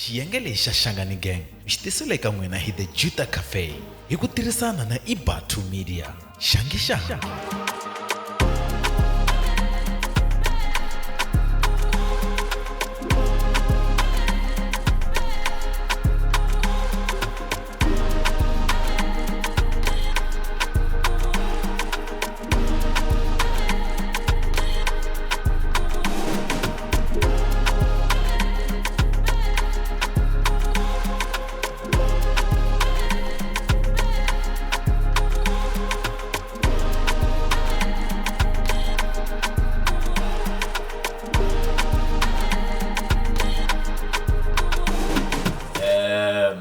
Xiyenge lexi xa Shangani Gang xi tisiwile eka n'wina hi The Juta Cafe hi ku tirhisana na Ibatu Media. Xangi xangi.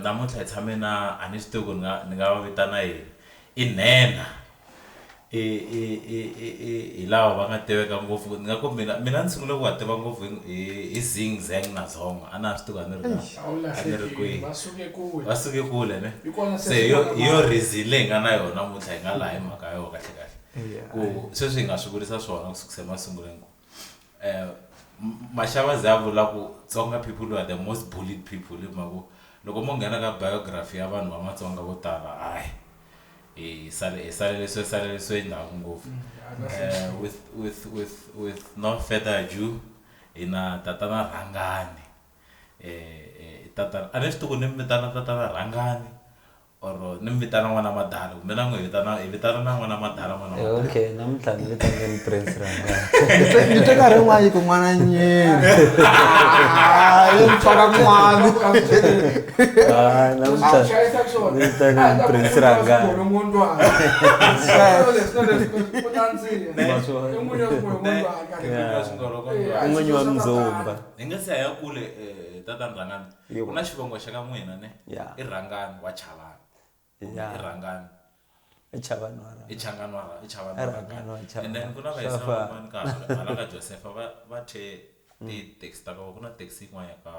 Namuntlha hi tshame na a ni swi tivi ku ni nga ni nga va vitana yini i nhenha i i i i i hi lava va nga tiveka ngopfu ni nga ku mina mina ni sungule ku va tiva ngopfu hi hi zing zeng na zong a na ha swi tivi a ni ri A wu a ni ri kwihi lahlekile va suke kule va suke kule ne Hi kona se hi yo sweswi hi yo reason leyi hi nga na yona namuntlha hi nga laha hi mhaka yo kahle kahle ku sweswi hi nga swi vurisa swona ku sukisa emasungulweni ku Mashava ze a vula ku Tsonga people are the most bullied people hi mhaka ku loko mo nghena ka biography ya vanhu va Matsonga vo tala hayi hi sale hi salelisiwe salelisiwe ndzhaku ngopfu with with with with no further ado hi na tatana Rhangani tatana a ni swi tivi ku ni mi vitana tatana Rhangani or ni mi vitana n'wana madala kumbe na n'wi hi vitana hi vitana na n'wana madala n'wana Eh, madala okay namuntlha ni vitaneni prince rhangani Ni twe nkarhi wun'wana yi ku n'wana nyini yi ni faka kun'wana Ah, namuntlha ni vitaneni prince rhangani un'winyi wa mzumba hi nga se ya kule eh, tatana rhangani Yebo. ku na xivongo xa ka n'wina ne Yeah. i rhangani wa chavani Yeah. i rhangani i chavani wa i changani wa i chavani I wa Rhangani wa and Chavani. then ku na Swa vayisa fana. van'wana ka hala ka Josefa va va thye ti-taxi ta ka ku na taxi yin'wana ya ka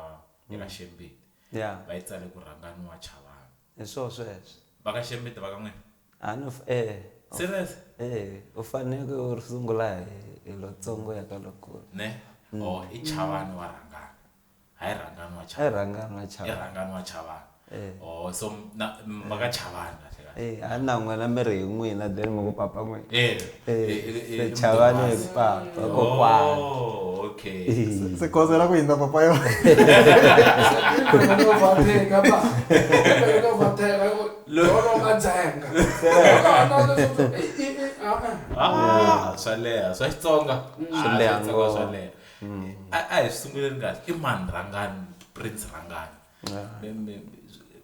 ya ka Xembiti ya va yi tsale ku rhangani wa chavani hi swoho sweswo va ka Xembiti va ka n'wina a no eh serious eh u fanele u sungula hi hi lotsongo ya ka lokulu ne or i chavani wa rhangani hayi rhangani wa i chavani rhangani wa i chavani rhangani wa chavani Eh. oh so na va ka chavani kahle kahle eh a na n'wina mi ri hi n'wina then mi ku papa n'wina eh eh se chavani hi ku papa kokwana oh okay se khozela ku hindza papa yona ah swa leha swa Xitsonga Swi Ah, leha swa Xitsonga ngopfu. swa leha a a hi swi sunguleni kahle i mani rhangani prince rhangani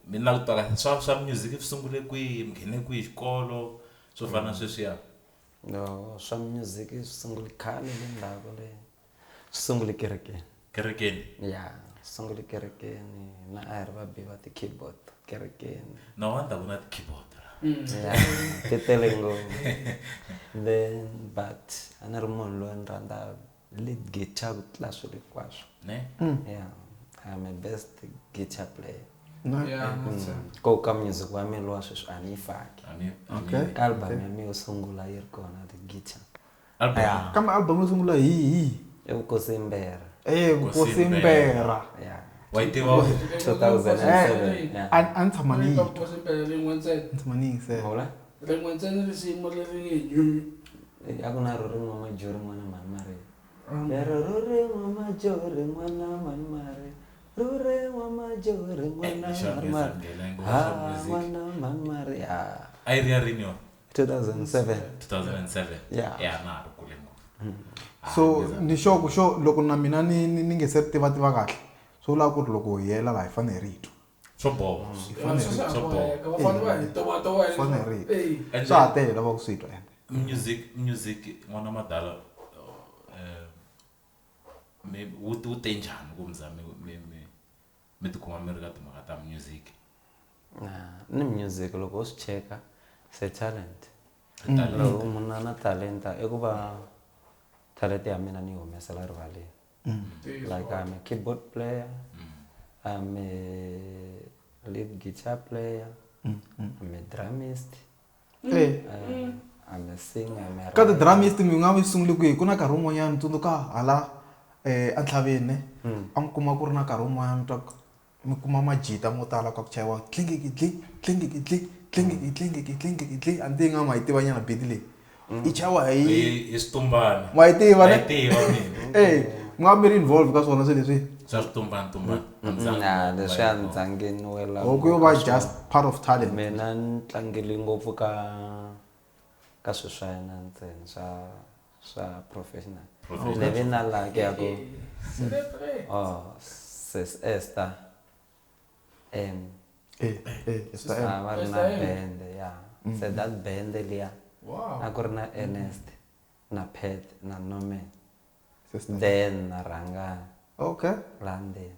Mi na ku twa kahle swa swa music swi sungule kwihi mi nghene kwihi xikolo swo fana na sweswiya no swa music swi sungule khale le ndzhaku le swi sungule kerekeni kerekeni ya swi sungule kerekeni na a hi ri vabi va ti-keyboard kerekeni no wonder ku na ti-keyboard la ya ti tele ngopfu then but a ni ri munhu loyi ni rhandza lead guitar ku tlula swilo hinkwaswo ne yeah I'm a best guitar player Na- ko ka music wa mina lowa sweswi a ni yi faki a ni a ni Okay. ka album ya mina yo sungula yi ri kona ti-guitar album Yeah. kambe album yo sungula hi hi i vukosi mbera e vukosi mbera yeah wa yi tiva 2007 yeah a a ni tshama ni yi twa ni tshama ni yingisela Mavula? rin'we ntsena risimu leri nge nyu Eh, a ku na ro rin'we majori n'wana mhani mari lero ro rin'we majori n'wana mhani mari ro rin'we majori n'wana Eh, lexi mhani va mari nghena ngopfu ha swa music. n'wana mhani mari ya a yi ri ya rini yona 2007 2007 Yeah. ya na ha ri kule ngopfu so ni sure ku xo loko na mina ni ni ni nge se ri tiva tiva kahle swo vula ku ri loko hi yela laha hi fanele hi ri twa swo boha swo boha va fanele va hi tovatova Fanele hi ri twa And swa ha tele lava ku swi twa ende music music n'wana madala eh, mi wu wu te njhani ku mi za mi mi mi mi tikuma mi ri ka timhaka ta music Na, ni music loko u swi cheka se talent Talent. loko munhu a na talenta i ku va talent ya mina ni yi humesela rivaleni like I'm a keyboard player I'm a lead guitar player I'm a drummist Eh. I'm a singer I'm a ka writer. ti-drummist mi nga mi sungule kwihi ku na nkarhi wun'wanyana tsundzuka hala um entlhaveni ne a mi kuma ku ri na nkarhi wun'wanyana mi twa ku Mi kuma majita mo tala ka ku chayiwa tlingikidli tlingikidli tlingiki tlingiki tlingiki a ndzi nga ma yi tiva nyana beat leyi i chayiwa hi Hi switumbani. Ma yi tiva Na ne? yi tiva mina. Eh, mi nga mi ri involve ka swona swilo leswi Swa switumbani tumbani. A ni zangi Na ni leswi a ni zangi ni wela or ku yo va just part of talent. Mina ni tlangele ngopfu ka swilo swa yena ntsena swa professional. Ni vi na luck ya ku oh sis Esther M. Eh, eh, Esther M. A va ri na Esther M. band ya. Se that band liya Wow. a ku ri na Ernest na Pat na Norman Sister. then na Rhangani Okay. laha ndzeni.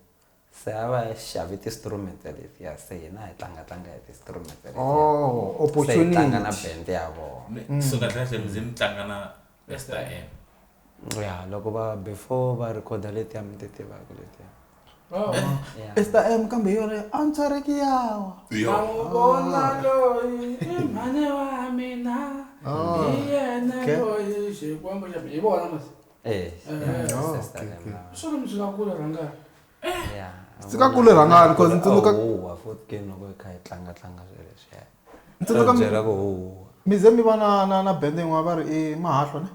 Se a va xave ti-instrument letiya se hina hi tlangatlanga hi ti-instrument letiya. Oh, Se hi tlanga na opportunity. band ya vona. So kahle kahle mi ze mi tlanga na Esther M. Ya loko va before va rhikhoda letiya mi ti tivaka letiya. Oh. Ya. Esther M kambe hi yona a ni tswareki yawa. Yo. Na n'wi vona loyi i mhani wa mina. Oh, Hi yena okay. loyi xikwembu xa mina. Hi vona mos. Eh, ya, Oh, Sister okay, M okay. lava. Swi ri mi suka kule Rhangani. Ya. Suka kule Rhangani, 'cause ni tsundzuka- Huwa futhi ke loko hi kha hi tlanga tlanga swilo leswiya. Ni tsundzuka byela ku huwa. Mi ze mi va na band yin'wana va ri i Mahahlwa ne?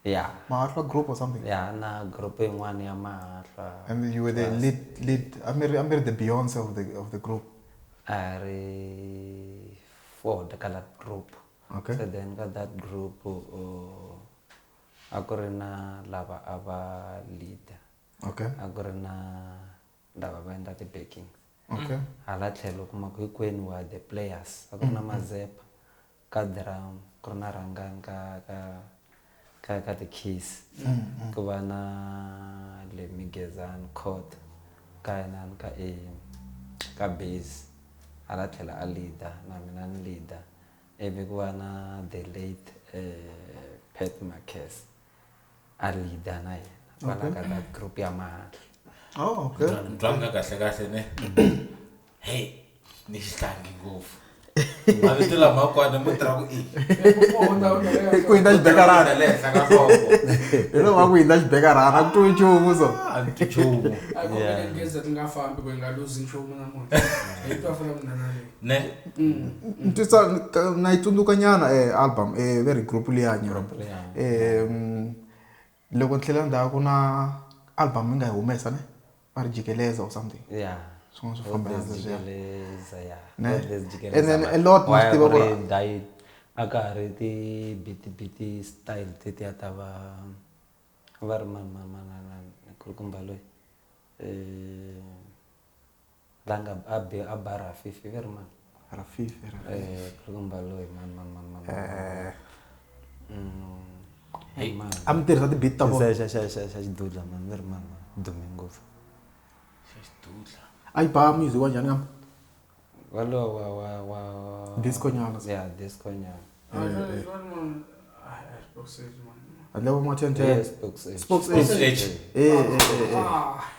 Ya. Mahahlwa group or something. Ya na group yin'wana ya Mahahlwa. And you were the lead a mi ri the Beyonce of the group. A ri four ka that group. Okay. So then ka that group a ku ri na lava a va leader. Okay. A ku ri na lava va endla ti-backings. Okay. Hala tlhelo u kuma ku hinkwenu wa the players. A ku ri na Mazeppa ka drum, ku ri na Rhangani ka ti-keys. Ku va na Lemmy Gezani Court ka yena ka A ka bass. Hala tlhelo a leader na mina ni leader. Ivi ku va na the late Pat Marquez a leader na yena kwala ka that group ya Mahahlwa. Oh, okay. Ni twa nga kahle kahle ne. Hey, ni xihlangi ngopfu. Mavito lama kwana mo tirha ku i. Ku hindza xibekarana. Le henhla ka nhloko. Hi loko va ku hindza xibekarana a ku twiwi nchumu so. A ni twi nchumu. A ku ri gezi ri nga fambi ku hi nga luzi nchumu namuntlha. Hi twa fana munghana leyi. Ne. Ni twisa na yi tsundzuka nyana album ve ri group liya nyana. Loko ni tlhela ndzhaku na album yi nga yi humesa ne va ri jikeleza or something. Yeah. Swin'wana swo fambelana na leswiya. Jikeleza, yeah. Ne? All this jikeleza, And then but a lot why ma swi tiva ku ri- ri diet a ka ha ri ti biti style tetiya ta va ri mani mani mani mani mani kulukumba loyi la nga a be a ba Rafifi ve ri mani? Rafifi, Rafifi. Kulukumba loyi mani mani mani mani. Hey, mani. A mi tirhisa ti-beat ta vona. Xa xidudla mani ve ri mani mani dume ngopfu. Xa xidudla. A yi ba music wa njhani kambe? Walowo wa Disco nyana. Yeah, disco nyana. Handle va ma ten ten. Yes, Spokes H. Spokes Spokes H. H. Eh, eh,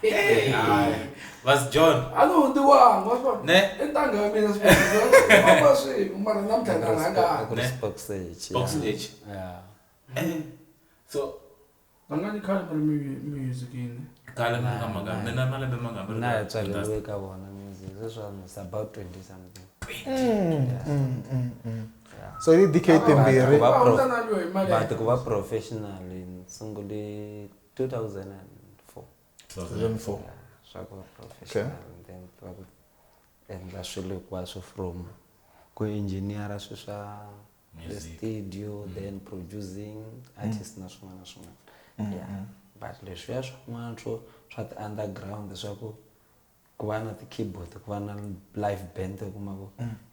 eh, eh. Vas John. A ni hundziwanga wa swi vona? Ne? I ntangha ya mina Spokes. Va swi mara namuntlha na A ku Rhangani. ri Ne? Spokes H. Spokes H. Yeah. So Rhangani khale mi ri music yini? khale mi ri ka mhaka mina malembe mangani mi ri Na ka hi tswaleriwe ka vona music sweswiwani it's about 20 something. So hi decade timbirhi. Va Va pro- hundza na loyi hi mali. But ku va professional ni sungule 2004. 2004. Yeah, swa ku va professional and then va ku endla swilo hinkwaswo from ku engineer swilo swa the Music. studio then producing artist na swin'wana na swin'wana. Yeah. But leswiya swin'wana swa ti-underground swa ku va na ti-keyboard ku va na live band u kuma ku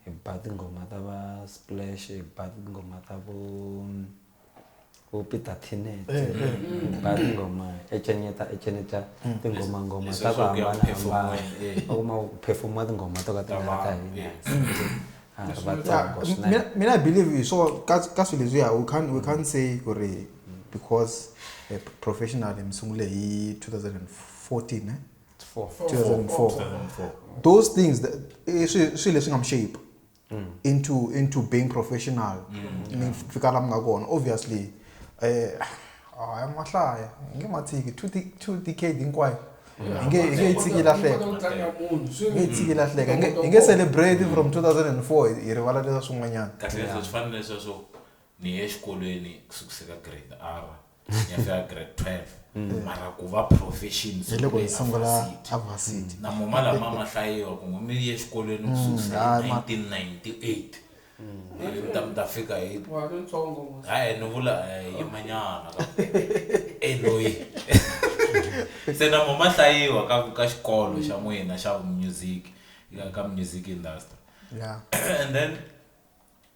hi ba tinghoma ta va Splash hi ba tinghoma ta vo Peter Tinet hi ba tinghoma ecenyeta tinghoma nghoma Leswi ta ku swa ku ya hambanahambana perform-weni, eh. u kuma ku perform-iwa tinghoma to ka ti nga ri ta hina ha ri vatsongo Yeah, swinene mina I believe hi swo ka swilo leswiya we can't say ku ri because professionally mi sungule hi 2014 eh? Four. 2004. 2004. Those things that i swilo leswi nga mi shape into being professional ni fika la mi nga kona obviously a mahlaya hi nge ma tshiki 2 decade hinkwayo. Hi nge yi tshiki lahleka. Ku tlanga munhu swi Hi nge yi tshiki lahleka. Hi nge celebrate from 2004 hi rivala leswa swin'wanyana. Kahle kahle swi fana leswa ni ye exikolweni ku ka grade R ni ya fika grade 12, mara ku va profession Hi loko hi sungula varsity. a varsity. Na moma lama ma hlayiwa ku mi ye exikolweni ku sukusela hayi, 1998, mi ta fika hi wa ri ntsongo mos. Hayi, ni vula yimanyana ka e loyi se na mo ma hlayiwa ka xikolo xa n'wina xa music, ka music industry. And then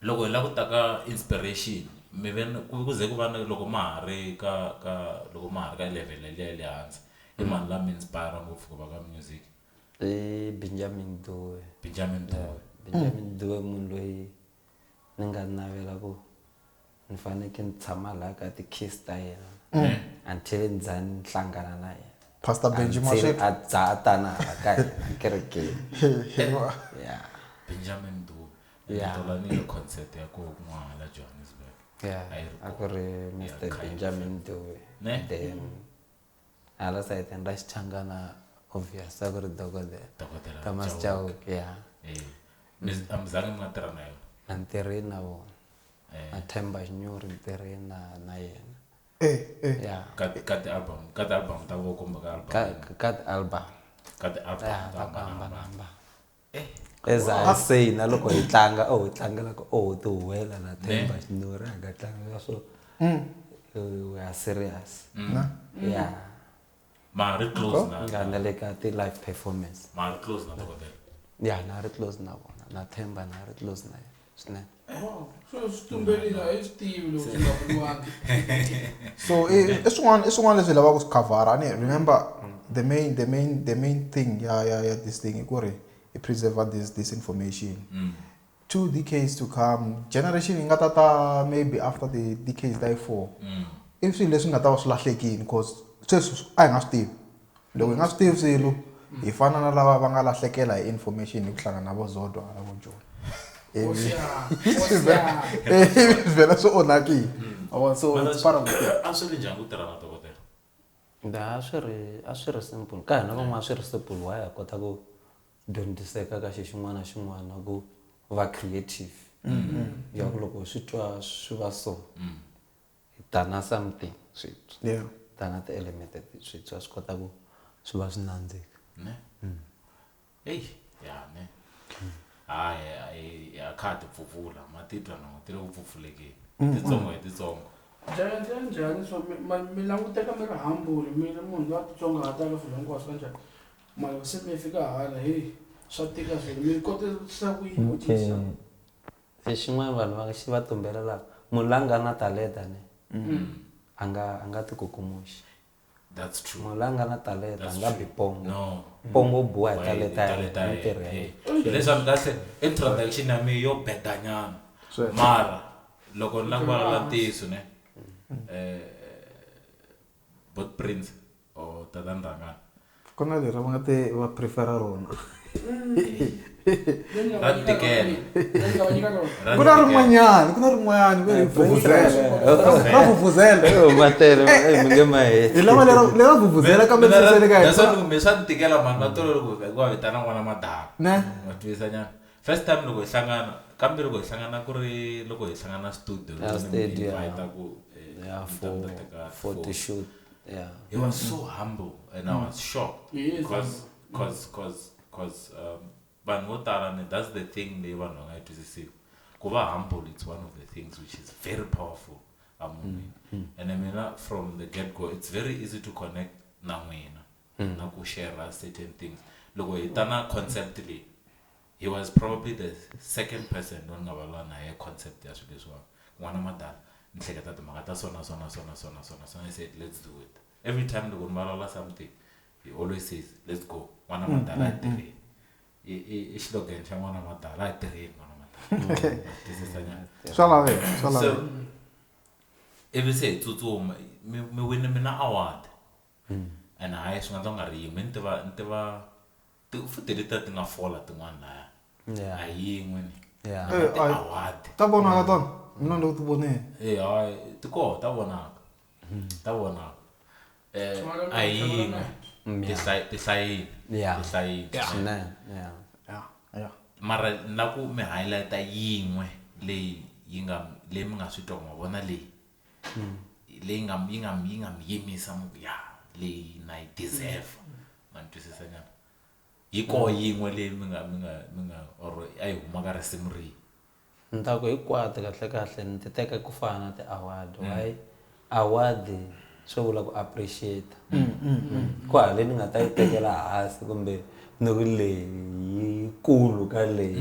loko hi lava ku ta ka inspiration, mi ve ku ze ku va na loko ma ha ri ka loko ma ha ri ka level liya ya le hansi, i mani la mi inspire ngopfu ku va ka music? I Benjamin Dube. Benjamin Dube. Benjamin Dube, munhu loyi ni nga navela ku ni fanekele ni tshama laha ka ti-kiss ta yena until ni za ni hlangana na yena. Pastor Benji Until Masheti. a za a tana hala ka hina kerekeni, yeah. Benjamin Dube. Tolanile concert ya koho kun'wana la Johannesburg. Yeah. A yi ri A ku ri Mr Yeah, kind of. Benjamin Dube. Ne? Then hala sayitini ra Xichangana, obvious, a ku ri dokodela Dokodela Thomas Chauke. Chauke, yeah. Eh, a mi zangi mi nga tirha na yona? Na ntirheni na vona. Eh. Na Themba Xinyori ntirheni na yena. Eh, eh. Yeah. Ka ti-album ta vo kumbe ka album? Ka ti-album. Ka ti-album Yeah, to ta ku hambanahambana. hambanahambana. As I say, na loko hi tlanga, oh, hi tlangela ku, oh, ti huwela na Themba Xinyori a nga tlanga so. We are serious. Na? Yeah. Ma ha ri close na Nga na le ka ti-live performance. Ma ha ri close na dokodela? Yeah, na ri close na vona. Na Themba na ri close na yena swinene. Wow, swilo swi tumberile, a yi swi tivi loko swi nga vuriwangi. So i swin'wana leswi hi lavaka ku swi khavhara. Ni remember the main thing ya this thing i ku ri i preserve this information 2 decades to come, generation yi nga ta ta maybe after the decades ta yi four. I swilo leswi nga ta va swi lahlekile because sweswi a hi nga swi tivi. Loko hi nga swi tivi swilo, hi fana na lava va nga lahlekela hi information hi ku hlangana na vo Zodwa na vo John. Hosi ya, hosi ya. Ivi swi vhela swi onhakile. Wa so Mara it's part of the a swi ri njhani ku tirha na dokodela? Da a swi ri simple ka hina van'wana, a swi ri simple. Why ha kota ku dyondziseka ka xi xin'wana na xin'wana na ku va creative ya ku loko swi twa swi va so, hi ta na something swintshwa, ta na ti-element swintshwa, swi kota ku swi va swi nandzika. Ne, eyi ya ne, hayi, a kha ha ti pfupfula ma titwa na ti le ku pfupfulekeni titsongo hi titsongo. Njhani, njhani, njhani? So mi languteka mi ri humble, mi ri munhu loyi a titsongahataka swilo hinkwaswo. Kanjhani mara se mi fika hala, hey, swa tika swilo, mi kotisa ku yini ku tiyisa? Se xin'wana vanhu va xi va tumbelelaka, munhu la nga na talenta ne a nga ti kukumuxi. That's true. Munhu la nga na talenta a That's nga true. bi pongo. No. Pongo u biwa hi Wa talenta ya talenta yena, ya mintirho ya yena. yena. Eh, leswaku kahle introduction ya mina yo bedanyana, Sweswo. mara loko ni lava ku vulavula ntiyiso ne, bot Prince or Tatana Rhangani. Ku na leri va nga te va prefera rona. Ra tikela. Ni nga va nyika rona. Ra Ku na tikela. rin'wanyana, ku na rin'wanyana ve ri vuvuzela, ra vuvuzela. Eh, matele eh, mi nge maheti. Hi lava lera vuvuzela kambe Mina sele ka that's hina. why ni ku swa ni tikela mani na tolo loko hi ku va vitana n'wana madala. Ne? Wa twisa nyana first time loko hi hlangana, kambe loko hi hlangana ku ri loko hi hlangana studio. Yeah, loko ni mi studio, yeah. invite ku, Yeah, mi ta for teka for the shoot, yeah. He was so humble and I was shocked He is because cause vanhu vo tala ni that's the thing leyi vanhu va nga yi twisisiku, ku va humble, it's one of the things which is very powerful amunhwini. And mina from the get go it's very easy to connect na n'wina na ku share certain things. Loko hi ta na concept leyi, he was probably the second person loyi ni nga vulavula na ye concept ya swilo leswiwani. N'wana madala, ni hleketa timhaka ta sona sona sona sona sona sona. He said, "Let's do it." Every time loko ni vulavula something, he always says, "Let's go, n'wana madala, a hi tirheni." I xilogan xa n'wana madala, "A hi tirheni, n'wana madala." Twisisa nyana? Swa laveka, swa So laveka. ivi se hi tsutsuma, mi wine mina award and hayi, swi nga ta nga ri yin'we, ni tiva futhi letiya ti nga fola tin'wana laya. Yeah. A hi yin'we ni Yeah. Eh, ti-award. Ta vonaka tona, mina ni le ku ti voneni. Eh, hayi, ti koho, ta vonaka, ta vonaka. A hi yin'we. Ti hlayini. Yeah. Ti hlayini. Swinene, yeah. Yeah. Mara na ku mi highlighta yin'we leyi yi nga leyi mi nga swi twa ku ma vona leyi leyi nga yi nga mi yimisa, mi ku ya leyi na yi deserve, ma ni twisisa nyana? Yi koho yin'we leyi mi nga or a yi huma ka risimu rihi? Ni ta ku hinkwato kahle kahle ni ti teka ku fana na ti-award. Why award? Swi vula ku appreciate. Ku hala leyi ni nga ta yi tekela hansi kumbe ni ku leyi yikulu ka leyi,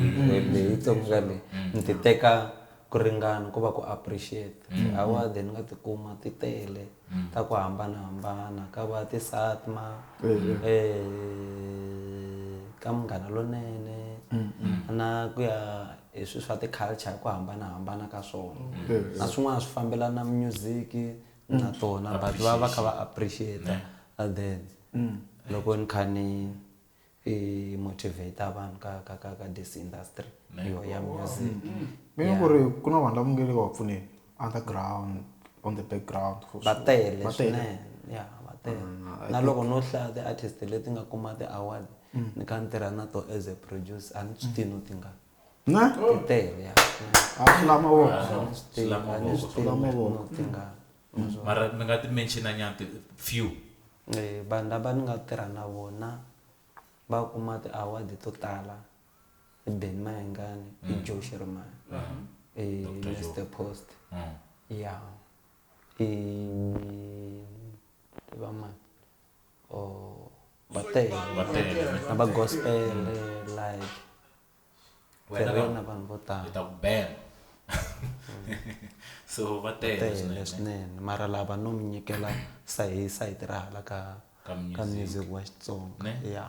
leyi yitsongo ka leyi, ni ti teka ku ringana, ku va ku appreciate. Award ni nga tikuma ti tele ta ku hambanahambana, ka va ti-SATMA, ka Munghana Lonene, na ku ya hi swilo swa ti-culture hi ku hambanahambana ka swona, na swin'wana swi fambelana na music na tona, but va va kha va appreciate. And then loko ni kha ni i motivate vanhu ka this industry yo ya music. Mina ku ri ku na vanhu lava nge le ku va pfuneni underground, on the background for Va sure. tele. Va tele. Swinene, ya, va tele. Na loko no hlaya ti-artist leti nga kuma ti-award ni kha ni tirha na to as a producer, a ni swi tivi no tingani. Ne. Ti tele, ya. A swi la mavoko. A ni swi tivi, a ni swi tivi Mavoko. no tingani. Mara mi nga ti mentiona nyana few? Vanhu lava ni nga tirha na vona va kuma ti-award to tala i Benny Mayengani, i Joe Shirimani, i Dr. Joe. Mr Post, ya, i va mani, oh, va tele. Va tele. Na va gospel, like Wena tirhe na vanhu vo tala. Hi ta ku bela, so va tele. Tele. Swinene. Swinene, mara lava no mi nyikela hi sayiti ra hala ka Ka ka music. music wa Xitsonga. Ne? Ya.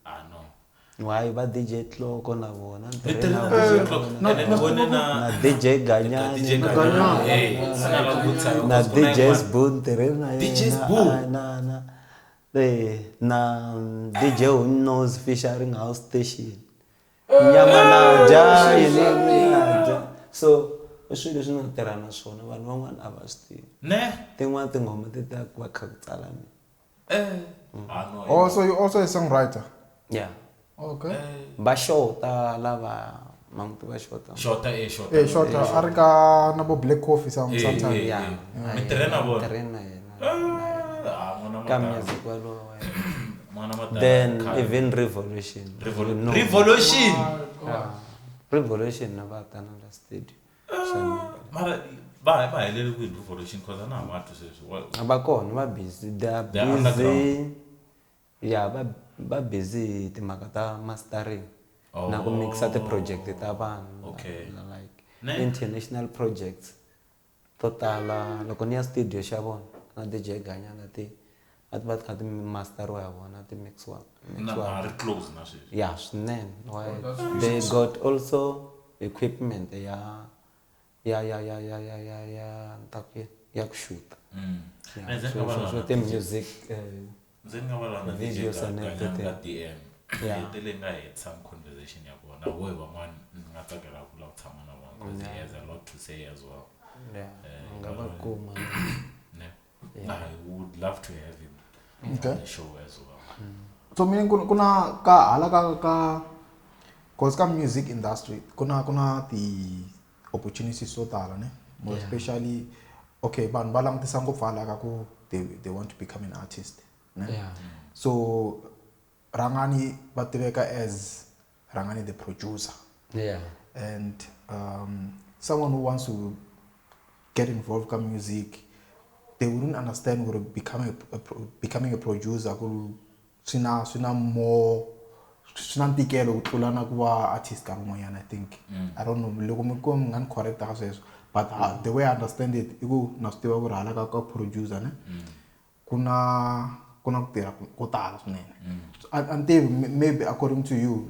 Ah, no. Why, va DJ Tloko na vona ni Ni tirhe tirhe na na vona. DJ Tloko. Ene ni vone na Na DJ Ganyani. DJ Ganyani. Eh, a na lava ku vutisa Na because ku na DJ yin'wana. Sbu ni tirhe na DJ yena. Sbu? Ah, na DJ Who Knows featuring House Station, nyama na dya yini na dya, so i swilo leswi ni nga tirha na swona, vanhu van'wana a va swi tivi. Ne. Tin'wana tinghoma ti ta ku va kha ku tsala mina. Ah, no. Also, you also a songwriter? Yeah. Okay. Va xota lava manguti va xota. Shota, eh, shota. Eh, short, a ri ka na vo Black Coffee some sometime. Yeah. Mi tirhe na vona? Tirhe na yena. Ah, n'wana Ka matala. music walowo. N'wana matala. Then Khale. even Revolution. No. Revolution. Yeah. Revolution na va ta na la studio. Mara va helele kwini Revolution? Cause a na ha va twi sweswi. Va kona, va busy, they are They are busy. underground. Yeah, va busy hi timhaka ta mastering na ku mixa ti-project ta vanhu. Okay. Like Ne? international projects to tala, loko ni ya studio xa vona na DJ Ganyana, ti a ti va ti kha ti masteriwa hi vona, ti mixiwa. Na Mixiwa. ha ri close na sweswi? Yeah, swinene. Why, they got also equipment ya ta ku yini? Ya ku shoota. Yeah, Na ndzi so nga va swo na ti-music ndzi nga va na DJ videos and Ganyani everything. ka DM. Yeah. Hi tele nga hetisa conversation ya kona wo hi van'wana ni nga tsakela ku lava ku tshama na vona because he has a lot to say as well. Yeah, u nga va kuma. Ne? I would love to have him on the show as well. So mina ku na ka hala ka cause ka music industry ku na ti opportunities to tala, ne? More especially, okay, vanhu va langutisa ngopfu hala ka ku they want to become an artist, ne? Yeah. So Rhangani va tiveka as Rhangani the producer. And someone who wants to get involved ka music, they wouldn't understand what becoming a producer ku swi na more, swi na ntikelo ku tlula na ku va artist nkarhi wun'wanyana. I think, I don't know loko mi ko mi nga ni correcta ka sweswo, but the way I understand it i ku na swi tiva ku ri hala ka producer, ne, ku na ku tirha ko tala swinene. So, a ni tivi, maybe according to you,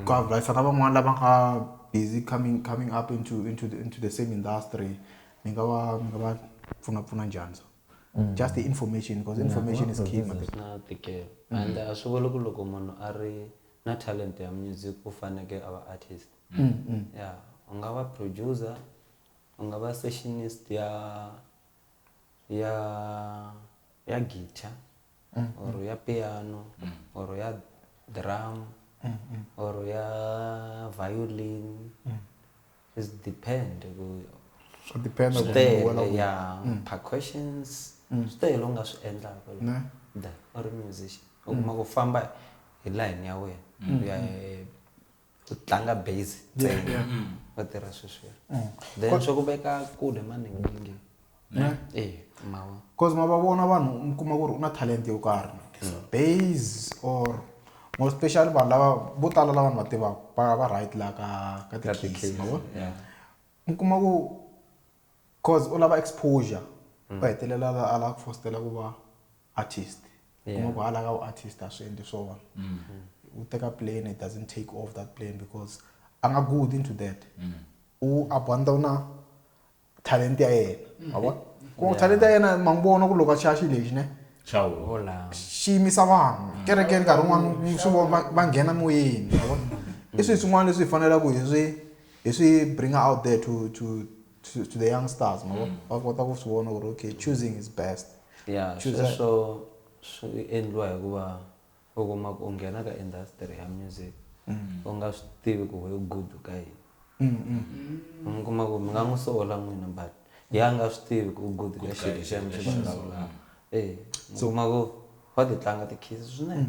ku advise na van'wana lava nga busy coming up into the same industry, mi nga va pfuna njhani? So just the information, because information is key, man. Swi na ntikelo, and a swi vuli ku loko munhu a ri na talent ya music u fanekele a va artist. Ya, u nga va producer, u nga va sessionist ya guitar. or ya piano or ya drum or ya violin. It's depend ku Swa depend ku swi tele wela ku ya percussions swi tele u nga swi endlaka Ne. Da u ri musician u kuma ku famba hi line ya wena u ya u tlanga bass ntsena u tirha sweswiya then swo ku veka kule maninginingi e mawa cause ma va vona vanhu mi kuma ku ri u na talent yo karhi bass or more specially vanhu lava vo tala lava ni va tivaka va right la ka ti-keys ma vona yeah mi kuma ku cause u lava exposure u hetelela a lava ku fositela ku va artist kuma ku hala ka u artist a swi endli swona u teka plane it doesn't take off that plane because a nga good into that u abandona talent ya yena ma vona ku talent ya yena ma n'wi vona ku loko a chaya xilo lexi ne Xawu. Xi yimisa vanhu kerekeni nkarhi wun'wani swi va nghena moyeni ma vona i swilo swin'wana leswi hi faneleke hi swi bring out there to the youngsters ma vona va kota ku swi vona ku ri okay choosing is best. Yeah, Choose sweswo swi endliwa hikuva u kuma ku u nghena ka industry ya music u nga swi tivi ku we good ka yini. Mi kuma ku mi nga n'wi sola n'wina but ya nga swi tivi ku u good ka xilo lexiya mi xi vulavulaka. E mi kuma ku wa ti tlanga ti-keys swinene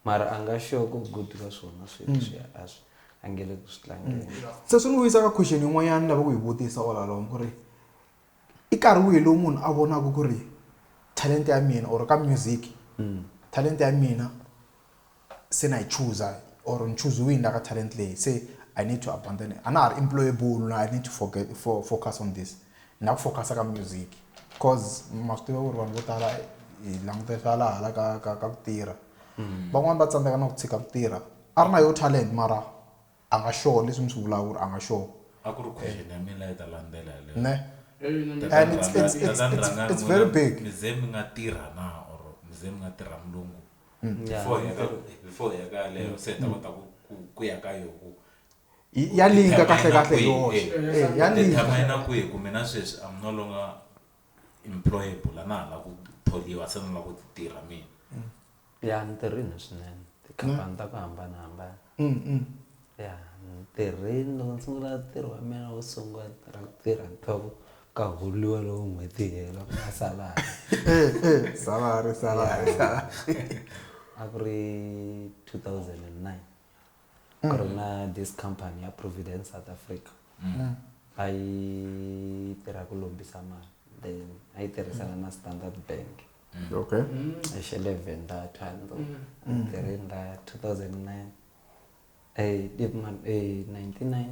mara a nga sure ku good ka swona swilo leswiya a swi a nge le ku swi tlangeni. Se swi ni vuyisa ka question yin'wanyana ni lava ku yi vutisa all along ku ri i nkarhi wihi lowu munhu a vonaka ku ri talent ya mina or ka music talent ya mina se na yi chooser or ni choose wini la ka talent leyi se I need to abandon it. A na ha ri employable na I need to forget for focus on this na ku focus ka music cause ma swi tiva ku ri vanhu vo tala hi langutela laha hala ka ku tirha van'wani va tsandzeka na ku tshika ku tirha a ri na yo talent mara a nga sure leswi mi swi vulaka ku ri a nga sure A ku ri question ya mina yi ta landzela yaleyo. Ne Tata And it's very big. Mi ze mi nga tirha na or mi ze mi nga tirha mulungu Yeah. before hi ya ka yaleyo se hi ta kota ku ya ka yo ku Ya linka kahle kahle kwihi, yoxe. eh. Ya linka. Determine kwihi ku mina sweswi I'm no longer employable a na ha lava ku thoriwa se ni lava ku ti tirha mina. Ya ni tirhile swinene tikhampani ta ku hambanahambana. Ya ni tirhile loko ni sungula ntirho wa mina wo sungula ni tirha ku tirha ni twa ku ka holiwa loko n'hweti yi hela ku nga salari. Salary salary salary. A ku ri 2009 ku ri na this company ya Providence South Africa a yi tirha ku lombisa mali then a yi tirhisana na Standard Bank. Okay. Hi Venda Thohoyandou tirheni la 2009 99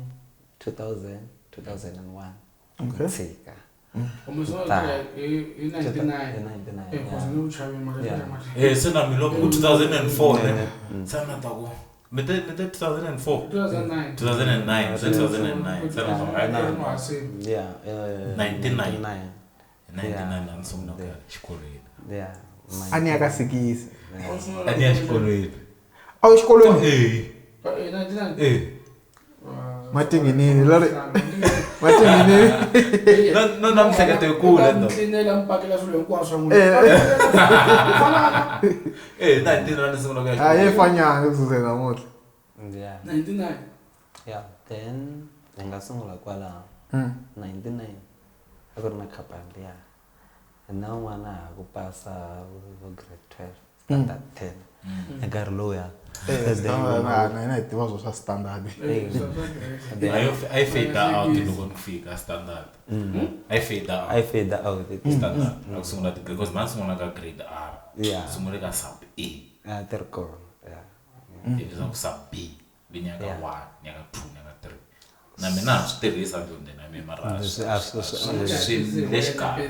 2000 2001 Okay. tshika Hi 99 hi 99 Eh, cause ni ku chavi mali Yeah. ya mali. Eh se na mi loko ku 2004 ne se na ta ku mi te 2004 2009. 2009 se 2009 se na ta ku yeah 99. 99 99 a ni sungula ku ya xikolweni. yeah A ni ya ka sikisi. A ni ya xikolweni. A wu xikolweni? Eh 99. eh Matinginini lori matinginini. No na mihleketo yi kule Mi though. tlinela mi pakela swilo hinkwaswo swa n'wina. Eh 19 a ni sungula ku ya A yi xikolweni. fanyana ku sukela namuntlha. yeah 99. yeah then hi nga sungula kwalaho 99 a ku ri na khampani liya na un'wana a ha ku pasa vo grade 12 standard 10 hi nkarhi lowuya Na hina hi tiva swo swa standard. A yi fade out loko ni fika standard. A yi fade out. a yi fade out Standard. A ku sungula ti grade because mani sungula ka grade R. Yeah. Sungule ka sub A. a ti ri kona yeah Ivi swa ku sub B. Vi ni ya ka Yeah. 1, ni ya ka 2, ni ya ka 3. Na mina ha swi tirhisa ndlondeni ya mina mara Leswi a swi- swi le xikarhi.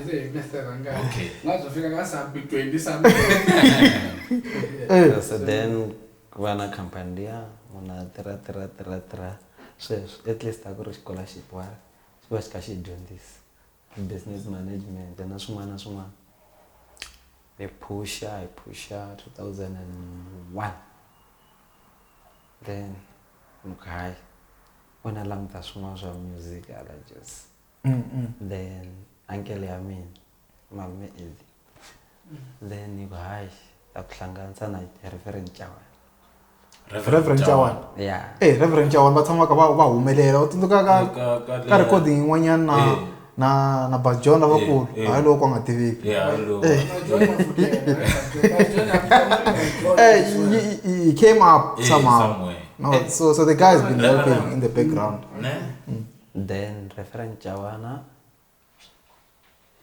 Okay. Nga byo fika ka sub 20 something. So then ku va na khampani liya munhu a tirha tirha tirha tirha sweswo at least a ku ri scholarship wa xi va xi kha xi dyondzisa business management na swin'wana na swin'wana hi phusha 2001 then ni ku hayi wena languta swin'wana swa music ala just then ankele ya mina malume Eddie then ni ku hayi Ta ku hlanganisa na Reverend Chawana. Reverend Chawana. Yeah. Eh, Reverend Chawana va tshamaka va humelela. U tsundzuka ka recording yin'wanyana na Bas John lavakulu. Hayi loko a nga tiveki. Yeah, lowo. He came up somehow. Somewhere. No, so the guy has been helping in the background. Then Reverend Chawana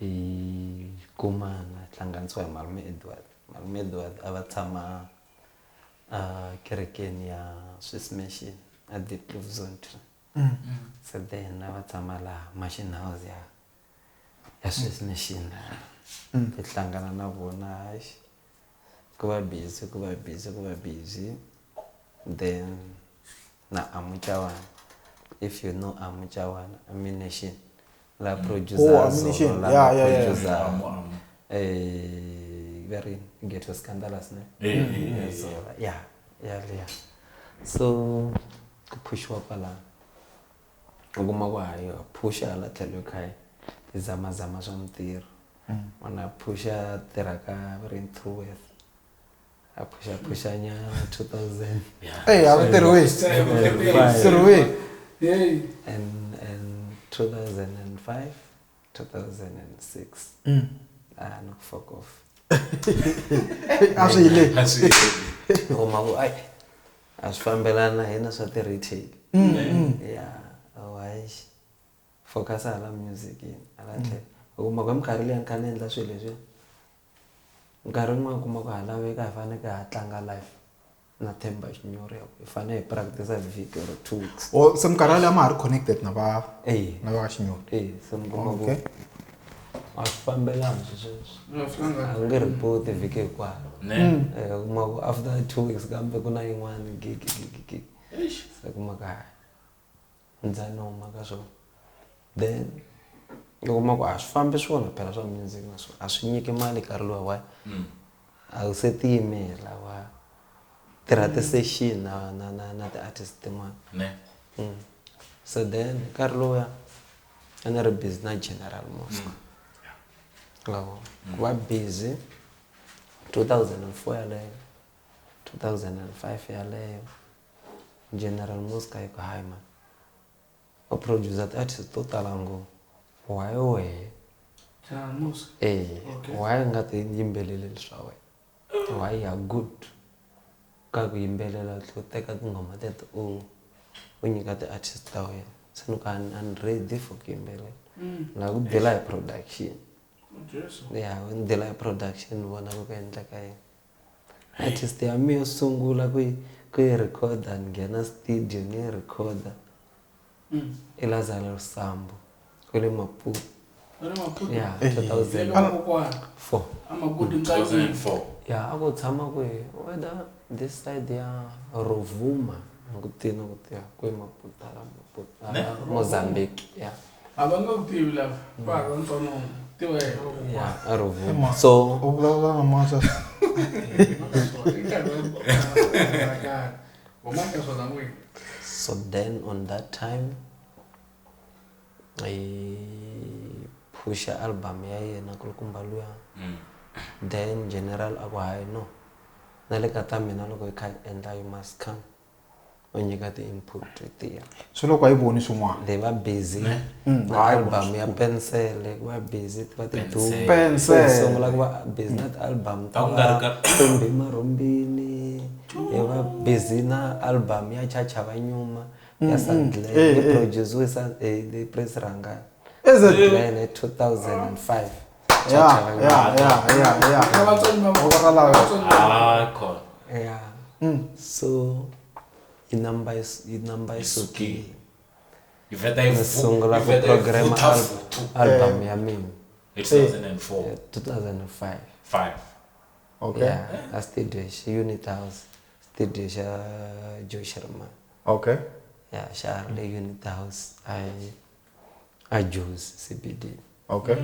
hi kumana hlanganisiwa hi Malume Edward. Malume Edward a va tshama kerekeni ya Swiss Mission at the Cliff Zone 2. So then a va tshama laha Machine House ya Swiss Mission. Hi hlangana na vona ku va busy. Then na Amu Chawana. If you know Amu Chawana, Amination. La producer. Oh, Amination. Yeah. Producer. Amu. Very ghetto scandalous, ne? Yeah. So, yeah. So ku pushiwa kwala. U kuma ku hayi phusha hala tlhelo kha hi zamazama swa mintirho. N'wana phusha tirha ka ri Truworth. A phusha nyana 2000. Hey, a ri tirhiwe. Tirhiwe. Hey. And 2005, 2006. No fuck off. A swi yile. U kuma ku ai a swi fambelana hina swa ti retail. Yeah, hayi. Focus ala music ala tlhelo. U kuma ku minkarhi leyi kha ni endla swilo leswi. Nkarhi wun'wana u kuma ku ha laveka hi fanele ha tlanga live na Themba Xinyori hi fanele hi practice vhiki or 2 weeks. Oh, se minkarhi leyi ma ha ri connected na va na va Xinyori. Eh, se mi kuma ku a swi fambelani sweswo. A nge report vhiki hinkwaro. U kuma ku after 2 weeks kambe ku na yin'wana gig. Se kuma ku hayi ndzani huma ka swona. Then u kuma ku a swi fambi swona phela swa music na swona a swi nyiki mali nkarhi luwa wa a wu se tiyimela wa tirha ti-session na ti-artist tin'wana. So then nkarhi luya a ni ri busy na General Moscow. Ku va busy 2004 yaleyo 2005 yaleyo General Moscow yi ku hayi man u producer ti-artist to tala ngopfu. Why wehe? Why nga ti yimbeleleli swa wena? Why ya good ka ku yimbelela u teka tinghoma teto u nyika ti-artist ta wena. Se ni ku I'm ready for ku yimbelela. Na ku deal hi production. Yeah, ni deal hi production ni vona ku endleka yini. Artist ya mina yo sungula ku yi recorda ni nghena studio ni yi recorda. I Lazarus Sambo. Kule Maputo. Yeah, 2004. 2004. Yeah, a ku tshama kwihi? Whether this side ya Rovuma, ku kwe Maputo, Mozambique. Yeah. A va nga ku tivi lava. Va ha ri ntsongo. Tiva yena. Yeah, Rovuma. So, u vulavula na masa. So then on that time I pusha album ya yena kulukumba luya. Then General a ku hayi no. Na le ka ta mina loko hi kha hi endla you must come. U nyika ti-input tiya. Swi loko a yi voni swin'wana. They va busy na album ya Pensele, va busy va ti Pensele. Sungula ku va busy na ti-album ta Ntombi Marhumbini. Hi va busy na album ya Chacha va Nyuma ya Sandler. Yi produce hi Prince Rangani. Is it? Then in 2005. Yeah. Yeah. So inamba isuki. Sungula ku program album ya mina. 2004. 2005. 5. Okay. Yeah, a studio Unit House, studio xa Joe Sherman. Okay. Yeah, xa le Unit House a Joe's CBD. Okay.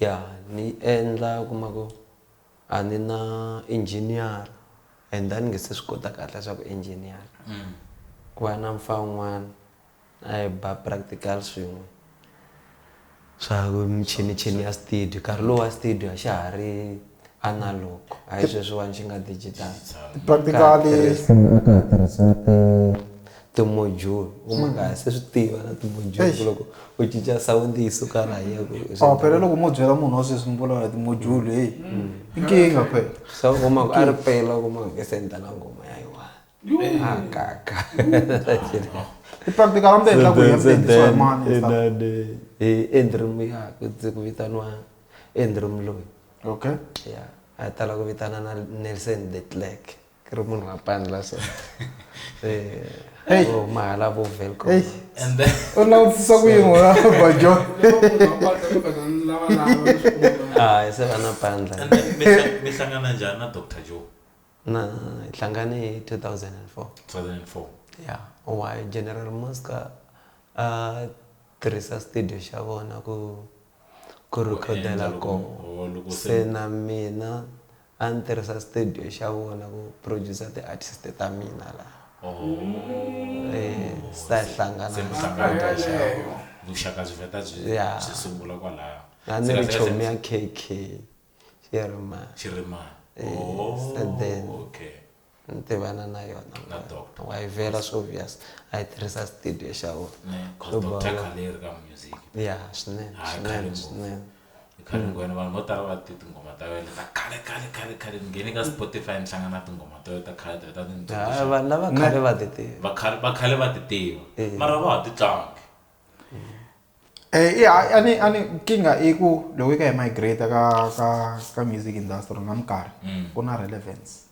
Yeah, ni endla kuma ku a ni na engineer and then nge se swi kota kahle swa ku engineer. Ku va na mfa un'wana a hi ba practical swin'we swa michinichini ya studio. Nkarhi lowu wa studio a xa ha ri Analog a hi sweswiwani xi nga digital. Practically Ka tirhisiwa timojulu u ma nga se swi tiva na timojulu loko u cinca sound yi suka laha yi ya ku Oh, phela loko mo byela munhu wa sweswi mi vulavula timojulu heyi i nkingha phela. So u kuma ku a ri pela u kuma ku se ni ta na nghoma ya yi one a kaka. I-practical a mi ta endla ku hi mi ta endlisiwa hi mani and stuff? Hi Andrew Muyako ku vitaniwa Andrew Mloyi. Okay. Ya a tala ku vitana na Nelson de Klerk ku ri munhu wa pandla so. Hey. Mahala vo Velcro. Hey. And then U langutisa ku yini wena Bajo? Ah, se va na pandla. And then mi hlangana njhani na Dr. Joe? Na hi hlangane hi 2004. 2004. Yeah, why General Muzka a tirhisa studio xa vona ku rhekhodela kona. Se na mina a ni tirhisa studio xa vona ku producer ti-artist ta mina laha. Se hi hlangana Se mi studio xa vona. Vuxaka byi vheta byi sungula kwalaya. A ni ri chomi ya KK Xirimani. Xirimani. So then okay. ni tivana na yona Na doctor. Wa yi vela swi obvious a yi tirhisa studio xa vona. Ne, cause doctor khale yi ri ka music. Yeah, swinene, swinene, swinene. Khale ngwena vanhu vo tala va ti tinghoma ta wena ta khale khale khale khale ni nghene ka Spotify ni hlangana na tinghoma ta wena ta khale ta ti Ah, vanhu lava khale va ti tiva. Va khale va ti tiva. Mara va ha ti tlangi. Ani nkingha i ku loko hi ka hi migrate ka music industry na minkarhi ku na relevance.